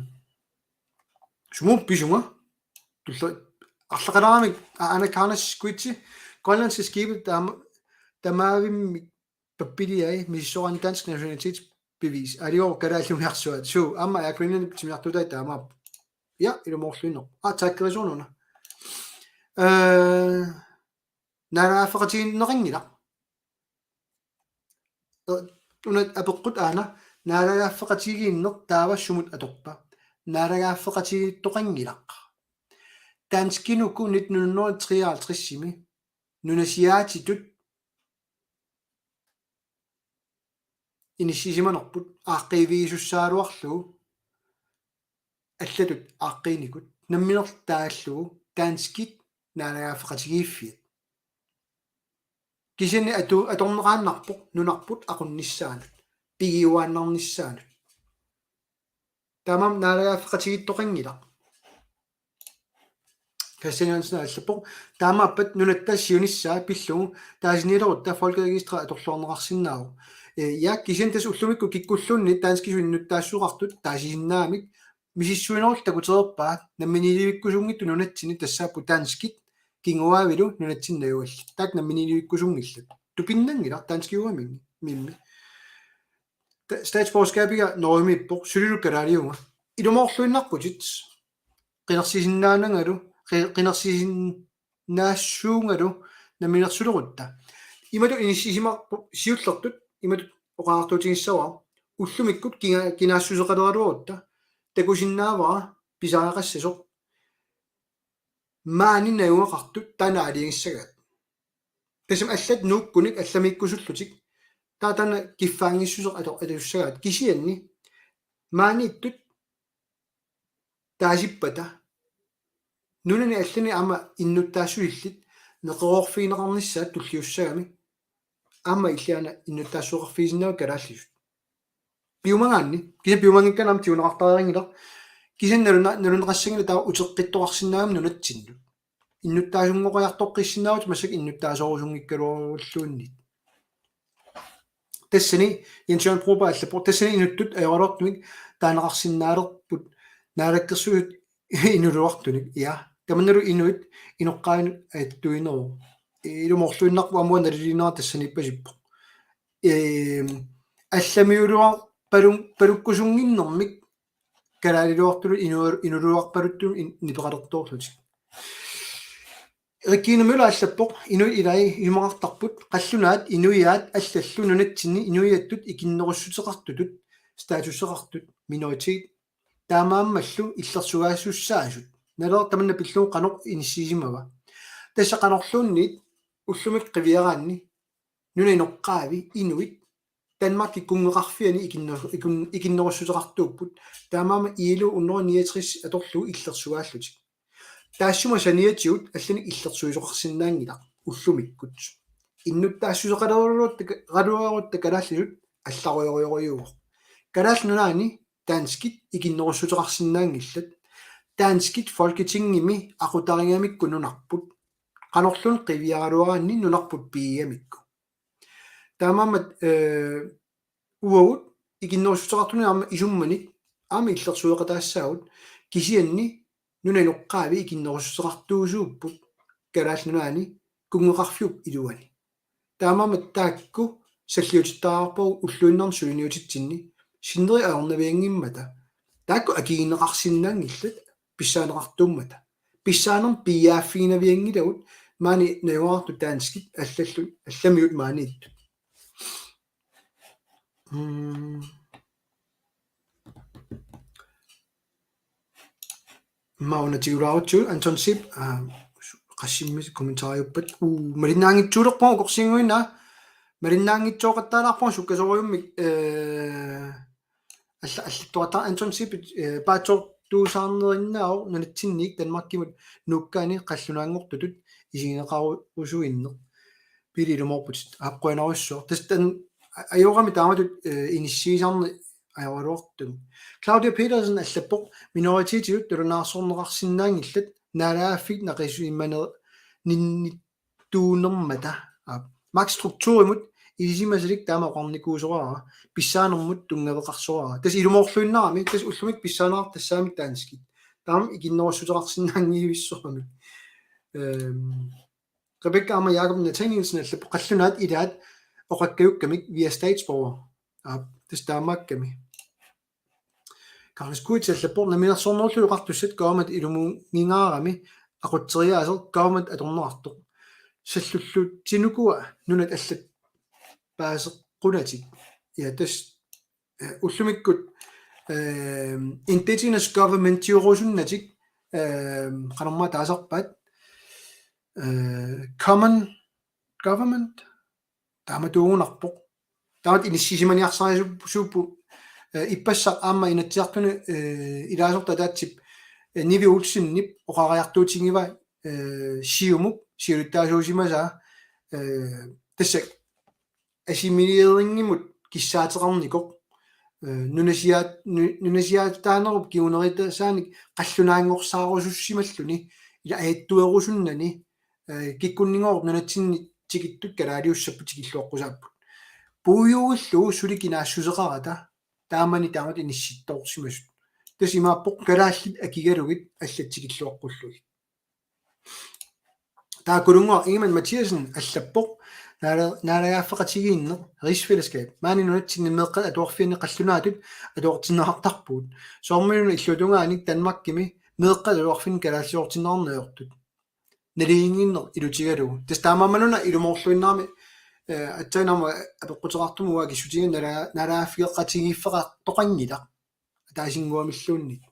sumut pisunga. Tulla-, arlaqalaaramik, a-, Aaja Karness Squidsi, grønlandske skibe taama-, tamaavimmik pappiliai misissoraanni dansk nationalitet bevis. Alior Kalaallit Nunaat suu. Aamma Air Greenlandip timmisartuutai taamaappoq. Ja, ilumoorluinnarpoq. Aa, taakkerisuununa. Øh, naalagaaffeqatigiinneqanngilaq. Øh, una apeqqut aana, naalagaaffeqatigiinneq taava sumut atorpa? Naalagaaffeqatigiittoqanngilaq. Danskit uku nitten hundrede og treoghalvtreds-imi nunasiaatitut inissisimanerput aaqqiivigisussaagaluarlugu allatut aaqqiinikut nammineq taallugu danskit naalagaaffeqatigiiffiat. Kisianni atu-, atorneqaannarpoq nunarput aqunnissaanut, pigiuaannarnissaanut. Taamaammat naalagaaffeqatigiittoqanngilaq. Christian Jensen allappoq. Taamaappat nunatta siunissaa pillugu taasinilerutta folkeregisteri atorluarneqarsinnaavoq. Øh, ja, kisianni tassa ullumikkut kikkulluunniit danskisut innuttaassuseqartut taasisinnaamik misissuinerullutik takutereerpaat namminiilivikkusunngitsut nunatsinni tassaapput danskit kinguaavilu nunatsinni najugallit. Taakku namminiilivikkusunngillat. Tupinnanngilaq danskiugamimmi. Ta-, statsborgerskabiga norgemiippoq sulilu kalaaliuga. Ilumoorluinnarputit. Qinersisinnaanangalu, qi-, qinersisinnaassuungalu namminersulerutta. Imatut inissisimaarpoq siullertut, imatut oqariartuutigissavara. Ullumikkut kinga-, kinaassuseqaleraluarutta. Takusinnaavara pisariaqassasoq. Maani najugaqartut taanna aalajangissagaat. Tassami allat nuukkunik allamiikkusullutik. Taava taanna kiffaanngissuseq ato-, atussagaat. Kisianni maaniittut taasippata nunani allani aamma innuttaassusillit neqeroorfigineqarnissaat tulliussagami. Aamma illit aana innuttaassuseqarfigisinnaavatit kalaallisut. Piumagaanni, kisianni piumanngikkaanni aamma tiguneqartariaqanngilaq. Kisianni naluna-, naluneqassanngilaq taava uteqqittoqarsinnaagami nunatsinnut. Innuttaasunngoqqaartoqqissinnaavutit massakkut innuttaasoorusunngikkaluarluunniit. Tassani Jens Jørgen Broberg allappoq, tassani inuttut ajoraluartumik taaneqarsinnaalerput naalakkersuisut inuluartunik, ja. Tamannalu inuit inoqqaavinut ajattuineruvoq. Ilumoorluinnarpoq aamma naliliineq tassaniippasippoq. Ehm, allamiuluarpalun-, palukkusunnginnermik kalaaliluartullu inu-, inuluarpaluttumik in-, nipeqalertoorlutik. Regina Møller allappoq, inuit ilai isumaqartarput, qallunaat, inuiaat, allallu nunatsinni inuiattut ikinnerussuteqartutut, statuseqartut, minoritet, taamaammallu illersugaassussaasut. Naleraq tamanna pillugu qanoq inissisimava. Tassa qanorluunniit ullumi qiviaraanni nunap inoqqaavi inuit Danmarkip kunngeqarfiani ikinner-, ikun-, ikinnerussuteqartuupput, taamaammat I L O hundrede niogtres atorlugu illersugaallutik. Taassuma saniatigut allanik illersuisoqarsinnaanngilaq ullumikkut. Innuttaassuseqaleraluarutta, qaleruarutta kalaallisut allarujorujussuuvoq. Kalaallit Nunaanni danskit ikinnerussuteqarsinnaanngillat. Danskit Folketingimi aqutarigamikku nunarput. Qanorluunniit qiviaraluaraanni nunarput pigigamikku. Taamaammat, øh, uagut ikinnerussuteqartunik aamma isummanik aamma illersueqataassaagut, kisianni nunap inoqqaavi ikinnerussuteqartuusuupput Kalaallit Nunaanni kunngeqarfiup iluani. Taamaammat taakku salliutittariaqarpagut ulluinnarni suliniutitsinni sinneri ajornavianngimmata. Taakku akigineqarsinnaanngillat pissaaneqartuummata. Pissaanermik piiaaffigiinnaviganngilagut maani najugaqartut danskit allallu, allamiut maaniittut. Mm. Mauna tigulaarutsigu Anton Sip, aa, qassimmi kommentariuppat, uu, malinnaanngitsuulerpunga ukorsiinguinaa, malinnaanngitsooqattaalaarpunga sukkasoorujussuarmik, øh, alla-, allattuataa Anton Sip, øh, paatsoortuusaarnerinnaavoq nunatsinniit Danmarkimut nuukkaani qallunaanngortutut isigineqarusuinneq. Pili ilumoorputit, aap, qujanarsuaq. Tassa taanna a-, ajorami taamatut, øh, inissiisarneq ajoraluartumik. Claudia Petersen allappoq, minoritetigut nalunaarsorneqarsinnaanngillat naalagaaffik naqisimaner-, ninniittuunermata. Aap. Magtstrukturimut ilisimasalik taama oqarnikuusoraara, pissaanermut tunngaveqarsoraara. Tassa ilumoorluinnarami, tassa ullumikkut pissaaneqartut tassaapput danskit. Taama ikinnerussuteqarsinnaanngivissoramik. Øhm, Rebecca aamma Jakob Nathanielsen allappoq, qallunaat ilaat oqakkajukkamik via statsborger. Aap, Tassa taamaakkami. Karl Skuitsi allappoq: Namminersornerullu oqartussat government ilumunngingaarami aqutseriaaseq government atorneqartoq. Sallullutsinnukua nunat allat paaseqqunatik. Ja, tassa, eh, ullumikkut, eh, indigenous governmentiurusunnatik, eh, qanormaa taasarpaat, eh, common government, taamatuugunarpoq. Taamatut inissisimaniarsarisuupput, eh, ippassaq aamma Inatsisartuni, eh, ilaasortaq ataatsip, eh, Nivi Olsenip oqariartuutigiva, eh, Siumup siulittaasuusimasaa, eh, tassa assimilerinngimmat kissaateqarnikoq, eh, nunasiaat-, nu-, nunasiaataanerup kingunerisaanik qallunaanngorsaarussussimalluni, ila ajattuerusunnani, eh, kikkunnigooq nunatsinni tikittut kalaaliussapput tikilluaqqusaapput. Puiuillu suli kinaassuseqarata taamani taamatut inissittoorsimasut. Tassa imaappoq kalaallit akigalugit allat tikilluaqqullugit. Taakkununnga Ingemann Mathiassen allappoq: Naala-, naalagaaffeqatigiinneq, rigsfællesskab. Maani nunatsinni meeqqat atuarfianni qallunaatut atuartinneqartarpugut. Soormiuna illuatungaanik Danmarkimi meeqqat atuarfinni kalaallisoortinneqarneq ajortut. Naligiinnginneq ilutigalugu. Tassa taamaammat una ilumoorluinnarami, eh, aatsaannguaq apeqquteqartumik uanga akissutigaara naala-, naalagaaffigeqatigiiffeqartoqanngilaq. Ataasinnguamilluunniit.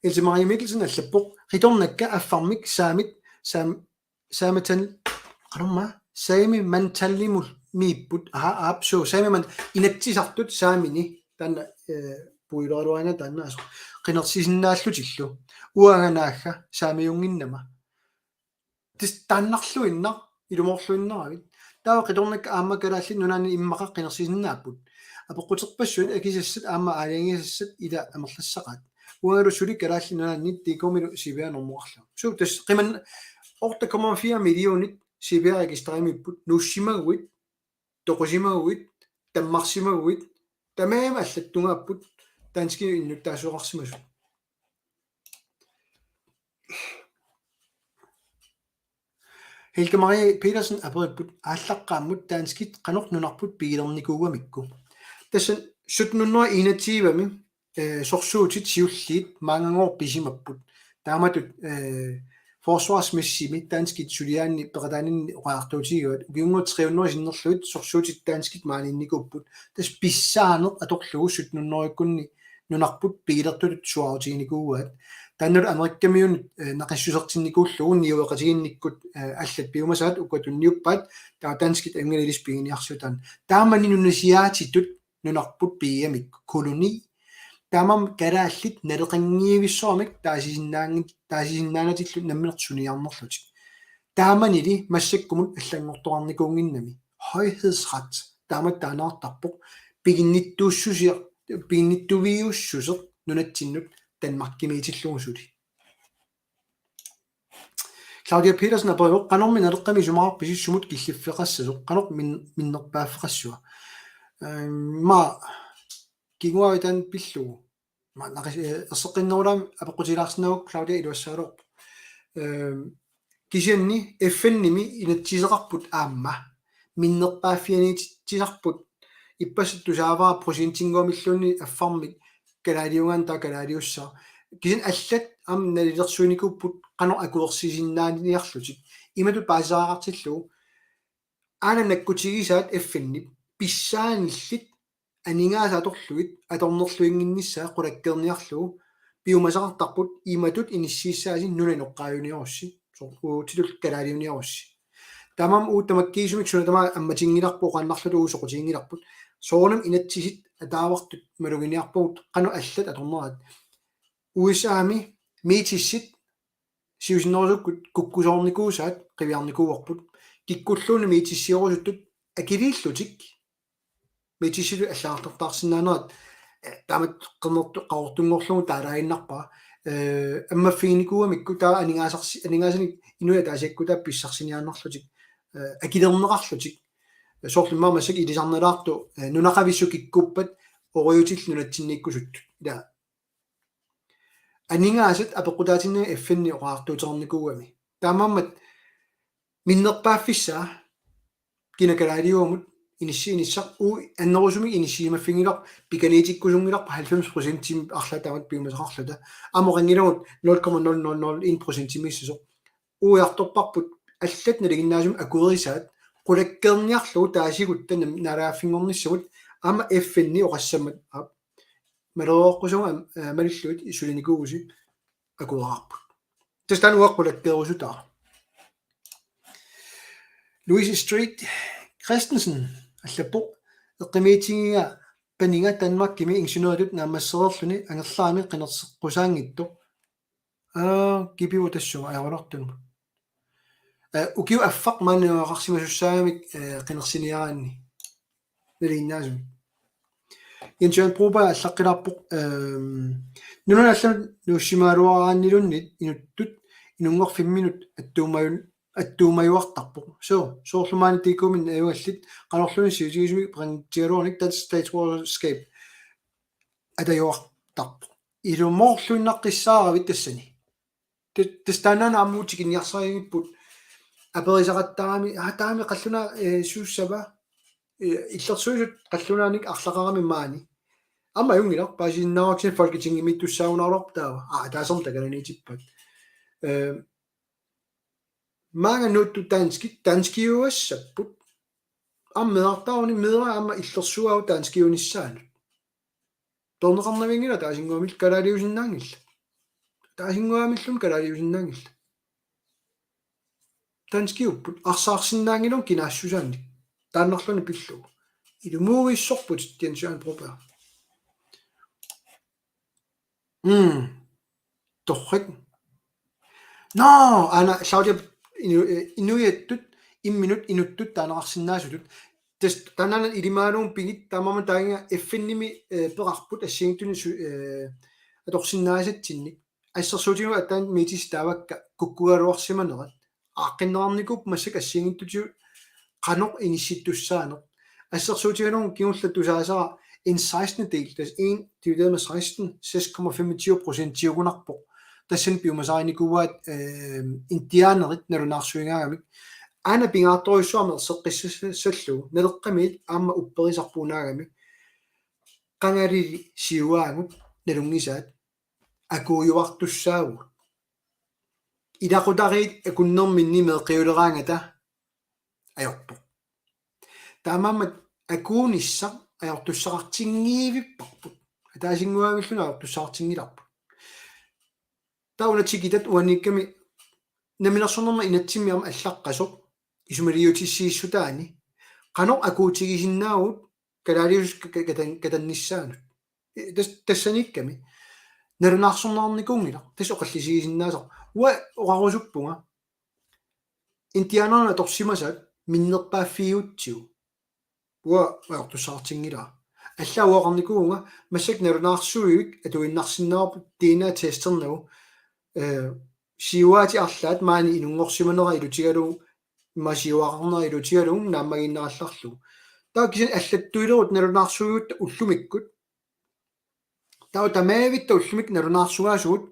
Else Marie Mikkelsen allappoq: Qitornakka affarmik saamit saam-, saamitan-, qanormaa, saamimantalimut miipput, aha, aap, suu, saamiman-, Inatsisartut saamini, taanna, eh, puiuleruaana taanna asu, qinersisinnaallutillu, uanga naagga saamiunnginnama. Tassa taannarluinnaq, ilumoorluinnaravit. Taava qitornakka aamma Kalaallit Nunaanni immaqa qinersisinnaapput. Apeqquterpassuit akisassat aamma aalajangigassat ila amerlassaqaat. Uangalu suli Kalaallit Nunaanni D K-milu C P R-normorarlugu. Suu, tassa qiman otte komma fire millionit C P R-registerimiipput, nuussimaguit, toqusimaguit, tammarsimaguit, tamarmik allattuugaapput danskit innuttaasoqarsimasut. Helga Marie Petersen aperipput: Aallaqqaammut danskit qanoq nunarput pigilernikuugamikku. Tassa sytten hundrede enogtyve-mi, eh, sorsuutit siulliit maanngaanniit pisimapput. Taamatut, eh, forsvarsmæssigt danskit suliaanni peqataaninni oqariartuutigivaat. Ukiunnguit tre hundrede sinnerlugit sorsuutit danskit maaniinnikuupput. Tassa pissaaneq atorlugu sytten hundrede-kkunni nunarput pigilertutut suaarutiginikuuaat. Taannalu Amerikamiunut, eh, naqissusertinnikuullugu niueqatigiinnikkut, eh, allat piumasaat uku tunniuppaat, taava danskit angunilis piginiarsiutaat. Taamani nunasiaatitut nunarput pigigamikku, koloni. Taamaammat kalaallit naleqanngivissoramik taasisinnaanngit-, taasisinnaanatillu nammineq suniarnerlutik. Taamanili massakkumut allanngortoqarnikuunnginnami. Højhedsret, taamatut taaneqartarpoq, piginnittuussusia-, piginnittuviussuseq nunatsinnut Danmarkimiitillugu suli. Claudia Petersen aperivoq: Qanormi Naleqqami isumaqarpisi sumut killiffeqassasoq, qanoq min-, minnerpaaffeqassua? Ehm, ma kinguaavik taanna pillugu. Ma naqis-, eh, erseqqinnerulaamik apeqqutigilaarsinnaagukku Claudia iluassagaluarpoq. Ehm, kisianni F N-imi inatsiseqarput aamma minnerpaaffianiititsisarput, ippassaq tusaavara procentinnguamilluunniit affarmik kalaaliugaanni taava kalaaliussaaq. Kisianni allat aamma nalilersuinikuupput qanoq akuersisinnaaniarlutik. Imatut paasisariaqartillugu: Aana nakkutigisaat F N-ip pissaanillit aningaasat atorlugit atornerluinnginnissaa qulakkeerniarlugu piumasaqartarput imatut inissiissaasi nunap inoqqaajuniarussi, soorlu uagutsitut kalaaliuniarussi. Taamaammat uagut tamakkiisumik suna tamaat ammatinngilarput, oqaannarluta uagut soqutiginngilarput. Soorunami inatsisit ataavartut maluginiarpagut qanoq allat atorneraat. U S A-mi métissit siusinnerusukkut kukkusoornikuusaat qiviarnikuuarput. Kikkulluunniit métissierusuttut akiliillutik métissitut allagartartaarsinnaanerat, eh, taamatut qernertoq Qaqortunngorlugu taalaaginnarpara. Eh, ammaffiginikuugamikku taava aningaasarsi-, aningaasanik inuiaat ataasiakkaat taava pissarsiniaannarlutik, eh, akilerneqarlutik. Soorlu immaqa massakkut ilisarnalaartoq, eh, nunaqavissut kikkuppat orujutillit nunatsinniikkusuttut. Ila aningaasat apeqqutaatinnagu F N-i oqariartuuteqarnikuugami. Taamaammat minnerpaaffissaa kina kalaaliugamut inissiinissaq, uu annerusumik inissiimaffiginngilarput, pikaniitikkusunngilarput halvfems procentimik arlaat taamatut piumasaqarluta. Amoqanngilagut nul komma nul nul nul en procentimiissasoq. Ujartorparput allat nalinginnaasumik akuerisaat, qulakkeerniarlugu taasigutta nam-, naalagaaffinngornissamut, aamma F N-i oqassammat, aap, maleriarujussuarmik, am-, aa, malillugit sulinikuuvusi akuerarput. Tassa taanna uanga qulakkeerusutaara. Louise Street Christensen allappoq: Eqqumiitigiga paniga Danmarkimi ingeniøritut naammassereerluni angerlarami qinerseqqusaanngitsoq. Aa, kipiutassuga ajoraluartunut. Aa, ukiup affaq maani oqarsimasussaagami, aa, qinersiniaraanni. Nalinginnaasumik. Jens Jørgen Broberg allaqqilaarpoq, ehm, nunanut allanut nuussimagaluaraanniluunniit inuttut inunngorfimminut attuumajun-, attuumajuartarpoq. Soo, soorlu maani D K-mi ajugallit, qanorluunniit sivisutigisumik peqatigaluarunik dansk statsborgerskab atajuartarpoq. Ilumoorluinnaqqissaaravit tassani. Ta-, tassa taannaana aamma tikinniarsarigipput aperisaqattaarami, aa, taama qallunaat, ee, suussava, ee, illersuisut qallunaanik arlaqarami maani. Aamma ajunngilaq, paasisinnaavara kisianni Folketingimiittussaagunaraluarpoq taava. Aa, taassuma takananiitippaat. Ee, maanga nuuttut danskit, danskiuassapput. Aamma meerartaaruni meeraq aamma illersugaavoq danskiunissaanut. Toorneqarnavianngilaq ataasinnguamillu kalaaliusinnaanngillat. Ataasinnguamilluunniit kalaaliusinnaanngillat. Danskiupput arsaarsinnaanngilagut kinaassusaannik. Taannarluni pillugu. Ilumuuissorput Jens Jørgen Broberg. Mm. Torrak. Nå, aana Claudia inu-, eh, inuiattut, imminut, inuttut taaneqarsinnaasutut. Tassa taannaana ilimagalugu pigit taamaammat taanna F N-imi, eh, peqarput assigiinngitsunik su-, eh, atorsinnaasatsinnik. Assersuutigalugu aatsaat Metis taavakka kukkugaluarsimanerat. Aaqqinneqarnikuupput massakkut assigiinngitsutigut qanoq inissittussaaneq. Assersuutigalugu kingulleq tusaasara en sekstendedel, tassa en divideret med seksten, seks komma femogtyve procentiugunarpoq. Tassani piumasaqarnikuuaat, eh, indianerit nalunaarsuigaagamik. Aana pingaartorujussuarmik erseqqissassallugu, Naleqqamiit aamma upperisarput unaagami. Qangali siuaagut nalunngisaat akuujuartussaavugut. Ilaqutariit akunnerminni meeqqiuleraangata ajorpoq. Taamaammat akuunissaq ajortussaqartinngivipparput. Ataasinnguamilluunniit ajortussaqartinngilarput. Taava una tikitat uaniikkami namminersornermi inatsimmi aamma allaqqasoq isumaliutissiissutaani qanoq akuutigisinnaavugut kalaaliusup ka-, ka-, katan-, katannissaanut. Eh, tas-, tassaniikkami. Nalunaarsorneqarnikuunngilaq. Tassa oqallisigisinnaasarpoq. Uanga oqarusuppunga. Indianerit atorsimasaat minnerpaaffigigutsigu. Uanga ajortussaqartinngilara. Allaat uanga oqarnikuuvunga massakkut nalunaarsuivik atuinnarsinnaavarput D N A-testernagu. Eh, siuaatit arlaat maani inunngorsimanera ilutigalugu, immaqa siuaqarnera ilutigalugu naammagiinnarallarlugu. Taava kisianni allattuilerutta nalunaarsuivigutta ullumikkut. Taava tamavitta ullumikkut nalunaarsugaasugut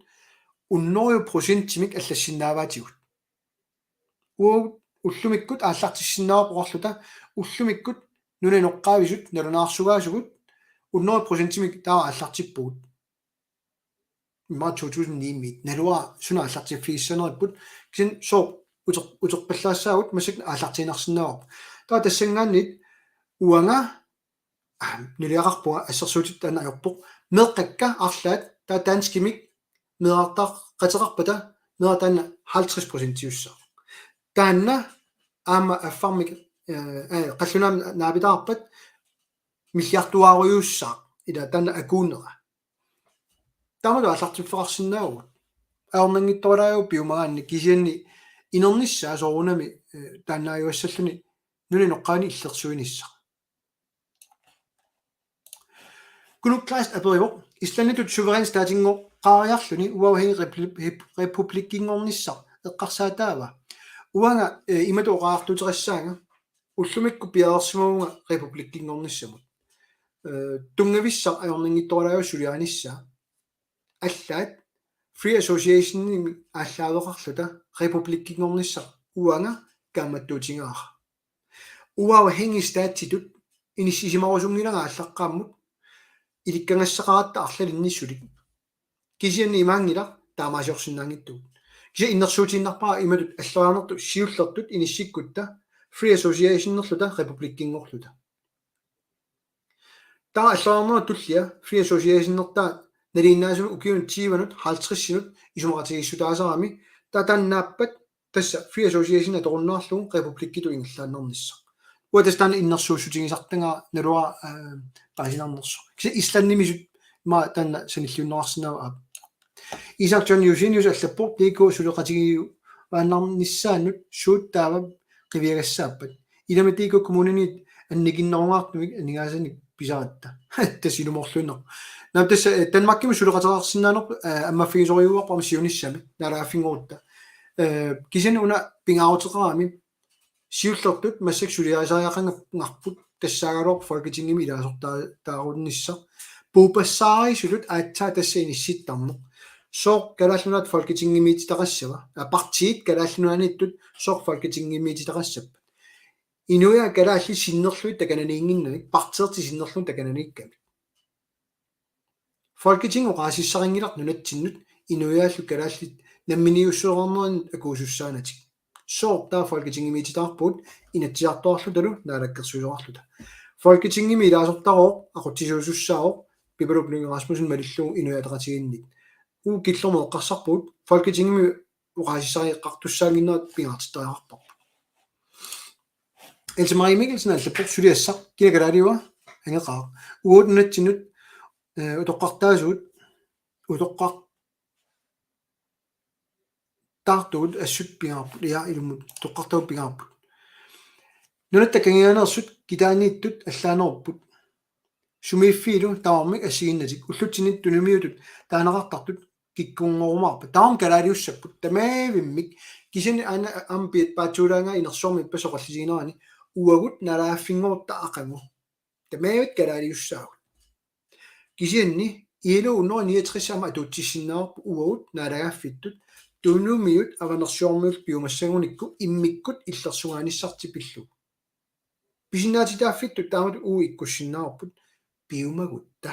hundrede procentimik allassinnaavaatigut. Uagut ullumikkut aallartissinnaavarput oqarluta, ullumikkut nunap inoqqaavisut nalunaarsugaasugut hundrede procentimik taava aallartippugut. Immaqa to tusind ni-miit. Naluara suna aallartiffigissaneripput. Kisianni sooq uter-, uterpallaassaagut massakkut aallartiinnarsinnaavarput. Taava tassanngaanniit uanga, aa, nuliaqarpunga assersuutitut taanna ajorpoq. Meeqqakka arlaat taava danskimik meerartaaqateqarpata meeraq taanna halvtreds procentiussaaq. Taanna aamma affarmik, eh, eh, qallunaamik naapitaarpat milliarduaarujussuussaaq ila taanna akuunera. Taamatut aallartiffeqarsinnaavugut. Ajornanngitsorujussuuvoq piumagaanni kisianni inernissaa soorunami, eh, taannaajuassalluni nunap inoqqaani illersuinissaq. Knut Kleist aperivoq: Islanditut suveræn statinngortariarluni uafhængig repli-, rep-, republikkinngornissaq eqqarsaataava? Uanga, eh, imatut oqariartuuteqassaanga: Ullumikkut piareersimavunga republikkinngornissamut. Eh, tunngavissaq ajornanngitsorujussuuvoq suliarinissaa. Allaat Free Associationimik aallaaveqarluta republikkinngornissaq uanga kaammattuutigaara. Uafhængig statitut inissisimarusunngilanga aallaqqaammut ilikkagassaqaratta arlalinnik sulik. Kisianni imaanngilaq taamaaliorsinnaanngitsugut. Kisianni innersuutiinnarpara imatut alloriarnertut siullertut inissikkutta Free Associationerluta republikkinngorluta. Taava alloriarnera tullia Free Associationertaa nalinginnaasunik ukiunut tyvenut halvtredsinut isumaqatigiissutaasarami taava taannaappat tassa Free Association atorunnaarlugu republikkitut ingerlaannarnissaq. Uanga tassa taanna innersuussutigisartagara naluara, øh, paasinarnersoq. Kisianni Islandimisut ima taanna sanilliunneqarsinnaavoq aap. Isak John Josenius allappoq D K suleqatigiuaannarnissaannut suut taava qiviagassaappat. Ilami D K kommuninit annikinnerungaartumik aningaasanik pisaratta. Tassa ilumoorluinnarpoq. Naamik tassa, øh, Danmarkimut suleqateqarsinnaanerput, øh, ammaffigisorujuarput aamma siunissami, naalagaaffinngorutta. Øh, kisianni una pingaaruteqarami siullertut massakkut suliarisariaqangarput tassaagaluarpoq Folketingimi ilaasortaa-, -taarunnissaq. Puupassaarisutut aatsaat tassa inissittarneq. Sooq Kalaallit Nunaat Folketingimiititaqassava? Aa, partiit Kalaallit Nunaanniittut sooq Folketingimiititaqassappat? Inuiaat kalaallit sinnerlugit takananiinnginnamik, partiit sinnerlugit takananiikkamik. Folketing oqaasissarinngilarput nunatsinnut inuiaallu kalaallit namminiussuarneranut akuusussaanatik. Sooq taava Folketingimiititaqarpugut Inatsisartuarlutalu Naalakkersuisoqarluta. Folketingimi ilaasortaavoq, aqutsisuusussaavoq, Pipaluk Lynge Rasmussen malillugu Inuit Ataqatigiinnit. Uagut killormut eqqarsarpugut, Folketingimi oqaasissariaqartussaannginnerat pingaartittariaqarparput. Else Marie Mikkelsen allappoq suliassaq kina kalaaliua angeqaaq. Uagut nunatsinnut, øh, utoqqartaasugut, utoqqartaartugut assut pingaarput, ja, ilumut utoqqartaartugut pingaarput. Nunatta kangianeersut kitaaniittut allaanerupput. Sumiiffiilu tamarmik assiginnatik. Ullutsinni tunummiutut taaneqartartut kikkunngorumaarpat. Tamarmik kalaaliussapput. Tamaavimmik. Kisianni aana aamma piat paatsuulaangaa inersuarmi ippassaq oqallisiginerani. Uagut naalagaaffinngorutta aqagu. Tamaavimmi kalaaliussaagut. Kisianni I L O hundrede niogtres aamma atuutsissinnaavarput uagut naalagaaffittut. Tunummiut avanersuarmiut piumassagunikku immikkut illersugaanissartik pillugu. Pisinnaatitaaffittut taamatut uagut ikkussinnaavarput piumagutta.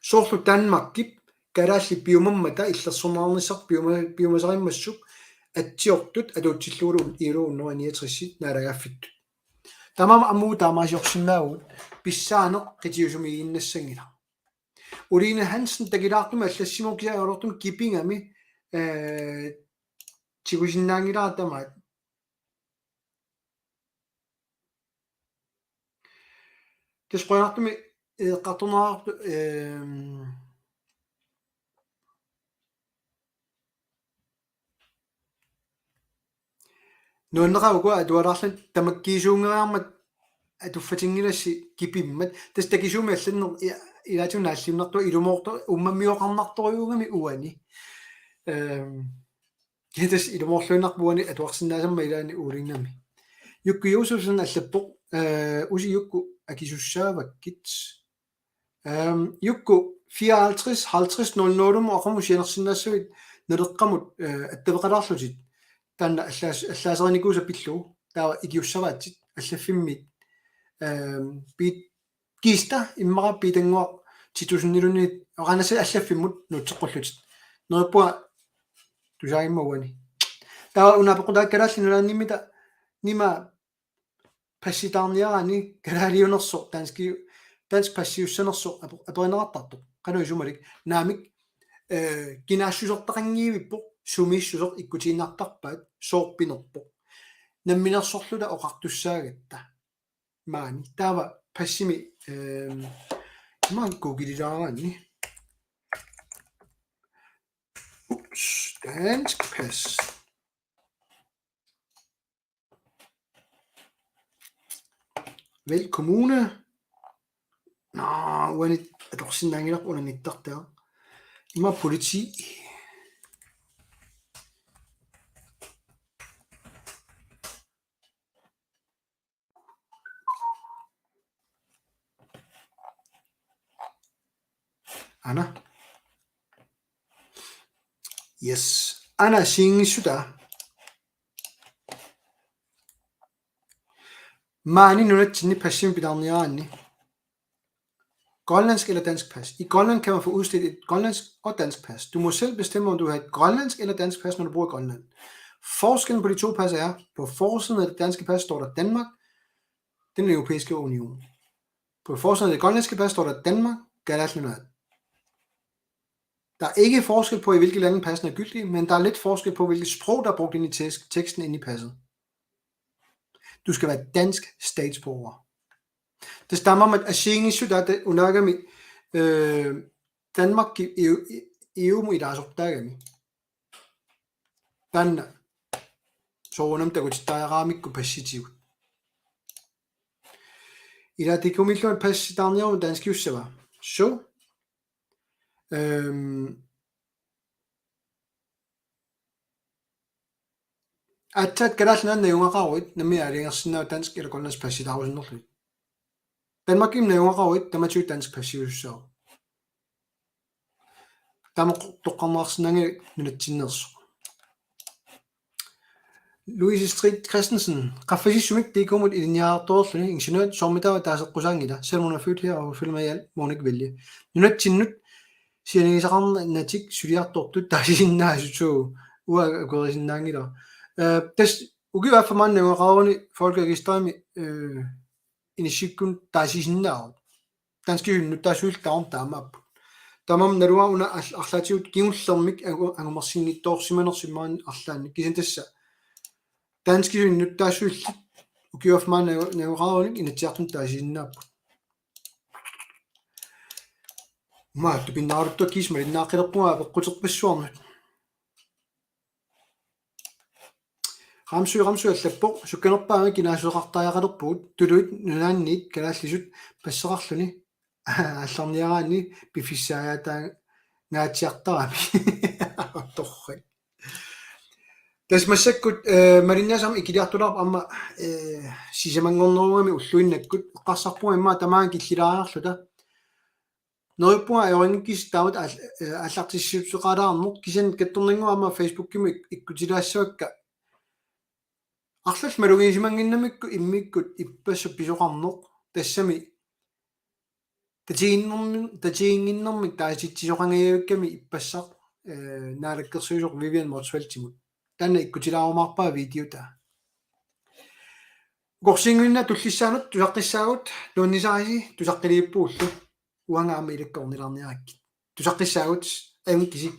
Soorlu Danmarkip kalaallit piumammata illersorneqarnissaq piuma-, piumasarimmassuk atsiortut atuutsillugulu I L O hundrede niogtres naalagaaffittut. Tamanna aamma uagut taamaaliorsinnaavugut pissaaneq qitiusumiiginnassanngilaq. Uline Hansen takilaartumik allassimavoq kisianni ajoraluartumik kipigami, øh, tigusinnaanngilara tamaat. Tassa qujanartumik, øh, eqqartorneqartut, øh, nuanneqaaq ukua atualaarluni tamakkiisuunngeriarmat atuffatinngilassi kipimmat. Tassa takisuumik allanneq i-, ilaatigut naalliunnartoq ilumoortoq uummammioqarnartorujuugami uani. Øhm, ja, tassa ilumoorluinnarpoq uani atuarsinnaasammat ilaanni uulinnami. Jukku Josefsen allappoq, øh, usi Jukku akisussaavakkit. Øhm, Jukku fireoghalvtreds halvtreds nul nul-imut aqagu sianersinnaassavit Naleqqamut, øh, attaveqalaarlutit. Taanna allaas-, allaaserinikuusat pillugu. Taava ikiussavaatsit allaffimmiit. Øhm, Piit Kista immaqa Piitannguaq ti tusindiluunniit oqaannassavat allaffimmut nuutseqqullutit. Neriuppunga tusaagimmata uani. Taava una apeqqutaakka Kalaallit Nunaannimmita nima passitaarniarani kalaaliunersoq, danski, dansk passiussanersoq ape-, aperineqartartoq. Qanoq isumalik, naamik, øh, kinaassusertaqanngivippoq, sumiissuseq ikkutiinnartarpaat, sooq pinerpoq. Namminersorluta oqartussaagatta. Maani, taava passimi, øh, ima googlilaaraanni. Ups, dansk pas. Vælg kommune. Nå, uani atorsinnaanngilarput una nittartaa. Ima politi. Aana. Yes. Aana assigiinngissutaat. Maani nunatsinni passimik pitaarniaraanni. Grønlandsk eller dansk pas. I Grønland kan man få udstedt et grønlandsk og dansk pas. Du må selv bestemme, om du vil have et grønlandsk eller dansk pas, når du bor i Grønland. Forskellen på de to pas er, på forsiden af det danske pas står der Danmark, den europæiske union. På forsiden af det grønlandske pas står der Danmark, Kalaallit Nunaat. Der er ikke forskel på, i hvilke lande passene er gyldige, men der er lidt forskel på, hvilket sprog, der er brugt ind i tes- teksten inde i passet. Du skal være dansk statsborger. Tassa taamaammat assigiinngissutaat unaagami, øh, Danmark i EU, EU-mut ilaasortaagami. Taanna soorunami takutittariaqaramikku passitigut. Ila Dikumillu passitaarniaruma danskiussava. Så. Øhm, Aatsaat Kalaallit Nunaanni najugaqaruit, nammineq aalajangersinnaavat dansk eller grønlandsk passi taarusunnerlugit. Danmarkimi najugaqaruit, tamatigut dansk passiusussaavoq. Taama toqqarneqarsinnaanngilaq nunatsinneersoq. Louise Street Christensen, qaffasissumik D K-mut ilinniartoorluni ingeniørit soormitaava taaseqqusaanngilaq, selvom hun er født her og føler med i alt, må hun ikke vælge. Nunatsinnut sianigisaqarnatik suliartortut taasisinnaasut, uanga akuerisinnaanngilara. Øh, tassa ukiup affaa maani najugaqaruni folkeregisterimi, øh, inissikkuni taasisinnaavagut. Danskisut innuttaassuillit taama taamaapput. Taamaammat naluara una al-, arlaatigut kingullermik angu-, angumersinngitsoorsimanersoq maani arlaannik, kisianni tassa danskisut innuttaassuillit ukiup affaa maani naju-, najugaqarunik Inatsisartuni taasisinnaapput. Maani tupinnaraluttuaq kiisami malinnaaqqilerpunga apeqquterpassuarnut. Ramsø, Ramsø allappoq: Sukkanerpaamik kinaassuseqartariaqalerpugut, tuluit nunaanniit kalaallisut passeqarluni aallarniaraanni piffissaajaataangaatsiartarami. Torrak. Tassa massakkut, øh, malinnaasumik ikiliartulaarpoq aamma, øh, sisamanngornerugami ulluinnakkut, eqqarsarpunga immaqa tamaanga killilaariarluta. Neriuppunga ajorinngikkiga taamatut aal-, øh, aallartissuteqalaarneq, kisianni kattorninngua aamma Facebookimi ik-, ikkutilaassavakka. Arlallit malugisimanngimmassuk immikkut ippassaq pisoqarneq, tassami tatiginninnermi-, tatiginninnermik taasitsisoqangajavikkami ippassaq, øh, naalakkersuisoq Vivian Motzfeldtimut. Taanna ikkutilaarumaarpaa videota. Ukorsiinnguinnaq tullissaanut tusaqqissaagut, nuannisarisi tusaqqiliippugullu. Uanga aamma ilakka ornilaarniarakkit. Tusaqqissaagut, ajunngi kisik.